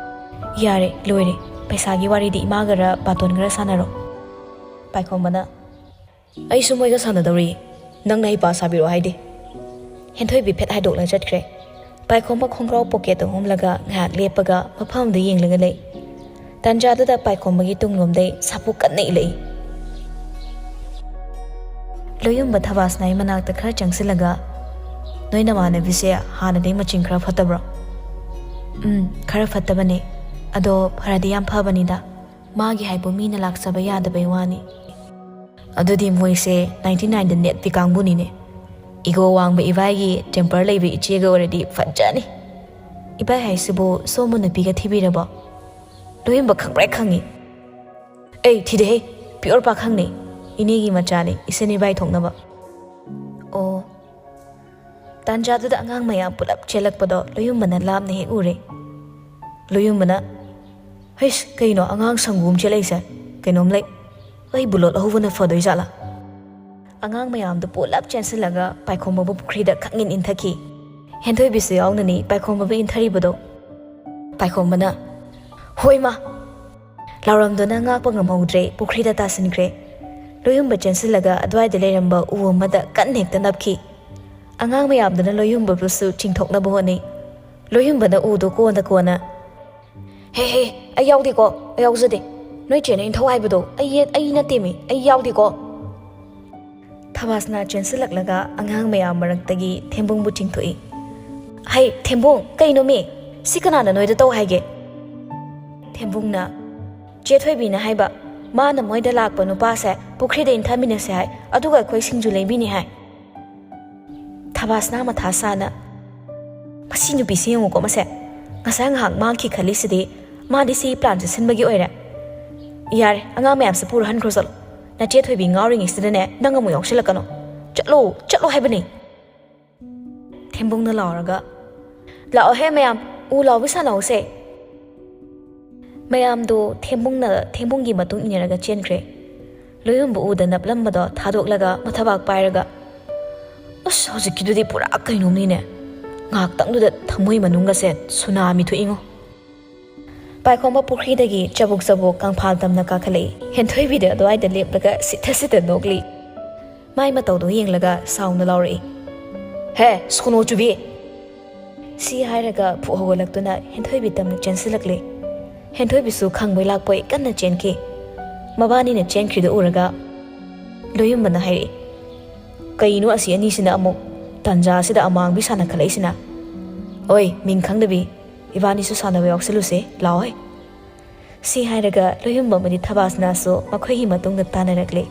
"ꯌꯥꯔꯦ, ꯂꯣꯏꯔꯦ꯫ ꯄꯩꯁꯥꯒꯤ ꯋꯥꯔꯤꯗꯤ ꯏꯃꯥꯒꯔ ꯕꯥꯇꯣꯟꯒꯔ ꯁꯥꯟꯅꯔꯣ꯫" ꯄꯥꯏꯈꯣꯝꯕꯅ, "ꯑꯩꯁꯨ ꯃꯣꯏꯒ ꯁꯥꯟꯅꯗꯧꯔꯤ꯫ ꯅꯪꯅ ꯍꯩꯄꯥ ꯁꯥꯕꯤꯔꯣ ꯍꯥꯏꯗꯦ꯫" ꯍꯦꯟꯊꯣꯏꯕꯤ ꯐꯦꯠ ꯍꯥꯏꯗꯣꯛꯂ ꯆꯠꯈ꯭ꯔꯦ꯫ ꯄꯥꯏꯈꯣꯝꯕ ꯈꯣꯡꯒ꯭ꯔꯥꯎ ꯄꯣꯀꯦꯠꯇ ꯍꯨꯝꯂꯒ ꯉꯥꯏꯍꯥꯛ ꯂꯦꯞꯄꯒ ꯃꯐꯝ ꯑꯃꯗ ꯌꯦꯡꯂꯒ ꯂꯩ꯫ ꯇꯥꯟꯖꯥꯗꯨꯗ ꯄꯥꯏꯈꯣꯝꯕꯒꯤ ꯇꯨꯡꯂꯣꯝꯗꯩ ꯁꯥꯄꯨ ꯀꯟꯅ ꯏꯜꯂꯛꯏ꯫ ꯂꯣꯌꯨꯝꯕ ꯊꯕꯥꯁꯅꯥꯏ ꯃꯅꯥꯛꯇ ꯈꯔ ꯆꯪꯁꯤꯜꯂꯒ, "ꯅꯣꯏ ꯅꯃꯥꯟꯅꯕꯤꯁꯦ ꯍꯥꯟꯅꯗꯩ ꯃꯆꯤꯡ ꯈꯔ ꯐꯠꯇꯕ꯭ꯔꯣ?" "ꯎꯝ, ꯈꯔ ꯐꯠꯇꯕꯅꯦ꯫ ꯑꯗꯣ ꯐꯔꯗꯤ ꯌꯥꯝ ꯐꯕꯅꯤꯗ꯫ ꯃꯥꯒꯤ ꯍꯥꯏꯕꯨ ꯃꯤꯅ ꯂꯥꯛꯆꯕ ꯌꯥꯗꯕꯩ ꯋꯥꯅꯤ꯫" "ꯑꯗꯨꯗꯤ ꯃꯣꯏꯁꯦ ninety nineꯗ ꯅꯦꯠꯄꯤ ꯀꯥꯡꯕꯨꯅꯤꯅꯦ꯫" ꯏꯒꯣ ꯋꯥꯡꯕ ꯏꯕꯥꯏꯒꯤ ꯇꯦꯝꯄꯔ ꯂꯩꯕ ꯏꯆꯦꯒ ꯑꯣꯏꯔꯗꯤ ꯐꯖꯅꯤ꯫ ꯏꯕꯥꯏ ꯍꯥꯏꯁꯤꯕꯨ ꯁꯣꯝꯕ ꯅꯨꯄꯤꯒ ꯊꯤꯕꯤꯔꯕꯣ? ꯂꯣꯏꯌꯨꯝꯕ ꯈꯪꯕ꯭ꯔꯦ ꯈꯪꯉꯤ꯫ ꯑꯩ ꯊꯤꯗꯦꯍꯦ, ꯄꯤꯌꯣꯔ ꯄꯥꯈꯪꯅꯤ꯫ ꯏꯅꯦꯒꯤ ꯃꯆꯥꯅꯤ, ꯏꯁꯦꯟ ꯏꯕꯥꯏ ꯊꯣꯛꯅꯕ꯫ ꯑꯣ꯫ ꯇꯥꯟꯖꯥꯗꯨꯗ ꯑꯉꯥꯡ ꯃꯌꯥꯝ ꯄꯨꯂꯞ ꯆꯦꯜꯂꯛꯄꯗꯣ ꯂꯣꯏꯌꯨꯝꯕꯅ ꯂꯥꯞꯅ ꯍꯦꯛ ꯎꯔꯦ꯫ ꯂꯣꯏꯌꯨꯝꯕꯅ, "ꯍꯩꯁ, ꯀꯩꯅꯣ ꯑꯉꯥꯡ ꯁꯪꯒꯨꯝ ꯆꯦꯜꯂꯛꯏꯁꯦ? ꯀꯩꯅꯣꯝ ꯂꯩ꯫ ꯑꯩꯕꯨ ꯂꯣꯠꯍꯧꯕꯅ ꯐꯗꯣꯏ ꯖꯥꯠꯂꯥ?" ꯑꯉꯥꯡ ꯃꯌꯥꯝꯗꯨ ꯄꯨꯂꯞ ꯆꯦꯟꯁꯤꯜꯂꯒ ꯄꯥꯏꯈꯣꯝꯕꯕꯨ ꯄꯨꯈ꯭ꯔꯤꯗ ꯈꯪꯏꯟ ꯏꯟꯊꯈꯤ꯫ ꯍꯦꯟꯊꯣꯏꯕꯤꯁꯨ ꯌꯥꯎꯅꯅꯤ ꯄꯥꯏꯈꯣꯝꯕꯕꯨ ꯏꯟꯊꯔꯤꯕꯗꯣ꯫ ꯄꯥꯏꯈꯣꯝꯕꯅ, "ꯍꯣꯏ ꯃꯥ!" ꯂꯥꯎꯔꯝꯗꯨꯅ ꯉꯥꯛꯄ ꯉꯝꯍꯧꯗ꯭ꯔꯦ, ꯄꯨꯈ꯭ꯔꯤꯗ ꯇꯥꯁꯤꯟꯈ꯭ꯔꯦ꯫ ꯂꯣꯏꯌꯨꯝꯕ ꯆꯦꯟꯁꯤꯜꯂꯒ ꯑꯗꯨꯋꯥꯏꯗ ꯂꯩꯔꯝꯕ ꯎ ꯑꯃꯗ ꯀꯟꯅ ꯍꯦꯛꯇ ꯅꯞꯈꯤ꯫ ꯑꯉꯥꯡ ꯃꯌꯥꯝꯗꯨꯅ ꯂꯣꯏꯌꯨꯝꯕꯕꯨꯁꯨ ꯆꯤꯡꯊꯣꯛꯅꯕ ꯍꯣꯠꯅꯩ꯫ ꯂꯣꯏꯌꯨꯝꯕꯅ ꯎꯗꯨ ꯀꯣꯟꯅ ꯀꯣꯟꯅ, "ꯍꯦ ꯍꯦ, ꯑꯩ ꯌꯥꯎꯗꯦꯀꯣ, ꯑꯩ ꯌꯥꯎꯖꯗꯦ꯫ ꯅꯣꯏ ꯆꯦꯅ ꯏꯟꯊꯧ ꯍꯥꯏꯕꯗꯣ ꯑꯩ ꯌꯦꯠ-, ꯑꯩ ꯅꯠꯇꯦꯃꯤ, ꯑꯩ ꯌꯥꯎꯗꯦꯀꯣ!" ꯊꯕꯥꯁꯅ ꯆꯦꯟꯁꯤꯜꯂꯛꯂꯒ ꯑꯉꯥꯡ ꯃꯌꯥꯝ ꯃꯔꯛꯇꯒꯤ ꯊꯦꯝꯕꯨꯡꯕꯨ ꯆꯤꯡꯊꯣꯛꯏ꯫ "ꯍꯩ, ꯊꯦꯝꯕꯨꯡ, ꯀꯩꯅꯣꯃꯤ? ꯁꯤ ꯀꯅꯥꯅ ꯅꯣꯏꯗ ꯇꯧ ꯍꯥꯏꯒꯦ?" ꯊꯦꯝꯕꯨꯡꯅ, "ꯆꯦ ꯊꯣꯏꯕꯤꯅ ꯍꯥꯏꯕ, ꯃꯥꯅ ꯃꯣꯏꯗ ꯂꯥꯛꯄ ꯅꯨꯄꯥꯁꯦ ꯄꯨꯈ꯭ꯔꯤꯗ ꯏꯟꯊꯃꯤꯟꯅꯁꯦ ꯍꯥꯏ, ꯑꯗꯨꯒ ꯑꯩꯈꯣꯏ ꯁꯤꯡꯖꯨ ꯂꯩꯕꯤꯅꯤ ꯍꯥꯏ꯫" ꯊꯕꯥꯁꯅ ꯃꯊꯥ ꯁꯥꯅ, "ꯃꯁꯤ ꯅꯨꯄꯤꯁꯤ ꯌꯦꯡꯉꯨꯀꯣ, ꯃꯁꯦ ꯉꯁꯥꯏ ꯉꯥꯏꯍꯥꯛ ꯃꯥꯡꯈꯤ ꯈꯜꯂꯤꯁꯤꯗꯤ, ꯃꯥꯗꯤ ꯁꯤ ꯄ꯭ꯂꯥꯟꯁꯦ ꯁꯤꯟꯕꯒꯤ ꯑꯣꯏꯔꯦ꯫ ꯌꯥꯔꯦ, ꯑꯉꯥꯡ ꯃꯌꯥꯝꯁꯦ ꯄꯨꯔ ꯍꯟꯈ꯭ꯔꯣ ꯆꯠꯂꯣ꯫ ꯅꯆꯦ ꯊꯣꯏꯕꯤ ꯉꯥꯎꯔꯤꯉꯩꯁꯤꯗꯅꯦ, ꯅꯪ ꯑꯃꯨꯛ ꯌꯥꯎꯁꯤꯜꯂꯛꯀꯅꯣ꯫ ꯆꯠꯂꯣ, ꯆꯠꯂꯣ ꯍꯥꯏꯕꯅꯤ!" ꯊꯦꯝꯕꯨꯡꯅ ꯂꯥꯎꯔꯒ, "ꯂꯥꯛꯑꯣꯍꯦ ꯃꯌꯥꯝ, ꯎ ꯂꯥꯎꯕꯤ ꯁꯥꯟꯅꯧꯁꯦ!" ꯃꯌꯥꯝꯗꯣ ꯊꯦꯝꯕꯨꯡꯅ, ꯊꯦꯝꯕꯨꯡꯒꯤ ꯃꯇꯨꯡ ꯏꯟꯅꯔꯒ ꯆꯦꯟꯈ꯭ꯔꯦ꯫ ꯂꯣꯏꯌꯨꯝꯕ ꯎꯗ ꯅꯞꯂꯝꯕꯗꯣ ꯊꯥꯗꯣꯛꯂꯒ ꯃꯊꯕꯥꯛ ꯄꯥꯏꯔꯒ, "ꯑꯁ, ꯍꯧꯖꯤꯛꯀꯤꯗꯨꯗꯤ ꯄꯨꯔꯥ ꯀꯩꯅꯣꯝꯅꯤꯅꯦ꯫ ꯉꯥꯏꯍꯥꯛꯇꯪꯗꯨꯗ ꯊꯃꯣꯏ ꯃꯅꯨꯡꯒꯁꯦ ꯁꯨꯅꯥꯃꯤ ꯊꯣꯛꯏꯉꯣ!" ꯄꯥꯏꯈꯣꯝꯕ ꯄꯨꯈ꯭ꯔꯤꯗꯒꯤ ꯆꯕꯨꯛ ꯆꯕꯨꯛ ꯀꯪꯐꯥꯜ ꯇꯝꯅ ꯀꯥꯈꯠꯂꯛꯏ꯫ ꯍꯦꯟꯊꯣꯏꯕꯤꯗ ꯑꯗꯨꯋꯥꯏꯗ ꯂꯦꯞꯂꯒ ꯁꯤꯠꯊ ꯁꯤꯠꯊ ꯅꯣꯛꯂꯤ꯫ ꯃꯥꯏ ꯃꯇꯧꯗꯨ ꯌꯦꯡꯂꯒ ꯁꯥꯎꯅ ꯂꯥꯎꯔꯛꯏ, "ꯍꯦ, ꯁꯣꯅꯣ ꯆꯨꯕꯤ!" ꯁꯤ ꯍꯥꯏꯔꯒ ꯐꯨꯛ ꯍꯧꯒꯠꯂꯛꯇꯨꯅ ꯍꯦꯟꯊꯣꯏꯕꯤ ꯇꯝꯅ ꯆꯦꯟꯁꯤꯜꯂꯛꯂꯦ꯫ ꯍꯦꯟꯊꯣꯏꯕꯤꯁꯨ ꯈꯪꯕꯣꯏ ꯂꯥꯛꯄꯣꯏ ꯀꯟꯅ ꯆꯦꯟꯈꯤ꯫ ꯃꯕꯥꯅꯤꯅ ꯆꯦꯟꯈ꯭ꯔꯤꯗꯨ ꯎꯔꯒ ꯂꯣꯏꯌꯨꯝꯕꯅ ꯍꯥꯏꯔꯛꯏ, "ꯀꯩꯅꯣ ꯑꯁꯤ ꯑꯅꯤꯁꯤꯅ ꯑꯃꯨꯛ ꯇꯟꯖꯥꯁꯤꯗ ꯑꯃꯥꯡꯕꯤ ꯁꯥꯟꯅꯈꯠꯂꯛꯏꯁꯤꯅ? ꯑꯣꯏ, ꯃꯤꯡ ꯈꯪꯗꯕꯤ, ꯏꯕꯥꯅꯤꯁꯨ ꯁꯥꯟꯅꯕ ꯌꯥꯎꯁꯤꯜꯂꯨꯁꯦ, ꯂꯥꯛꯑꯣꯍꯦ!" ꯁꯤ ꯍꯥꯏꯔꯒ ꯂꯣꯏꯌꯨꯝꯕ ꯑꯃꯗꯤ ꯊꯕꯥꯁꯅꯥꯁꯨ ꯃꯈꯣꯏꯒꯤ ꯃꯇꯨꯡꯗ ꯇꯥꯟꯅꯔꯛꯂꯦ꯫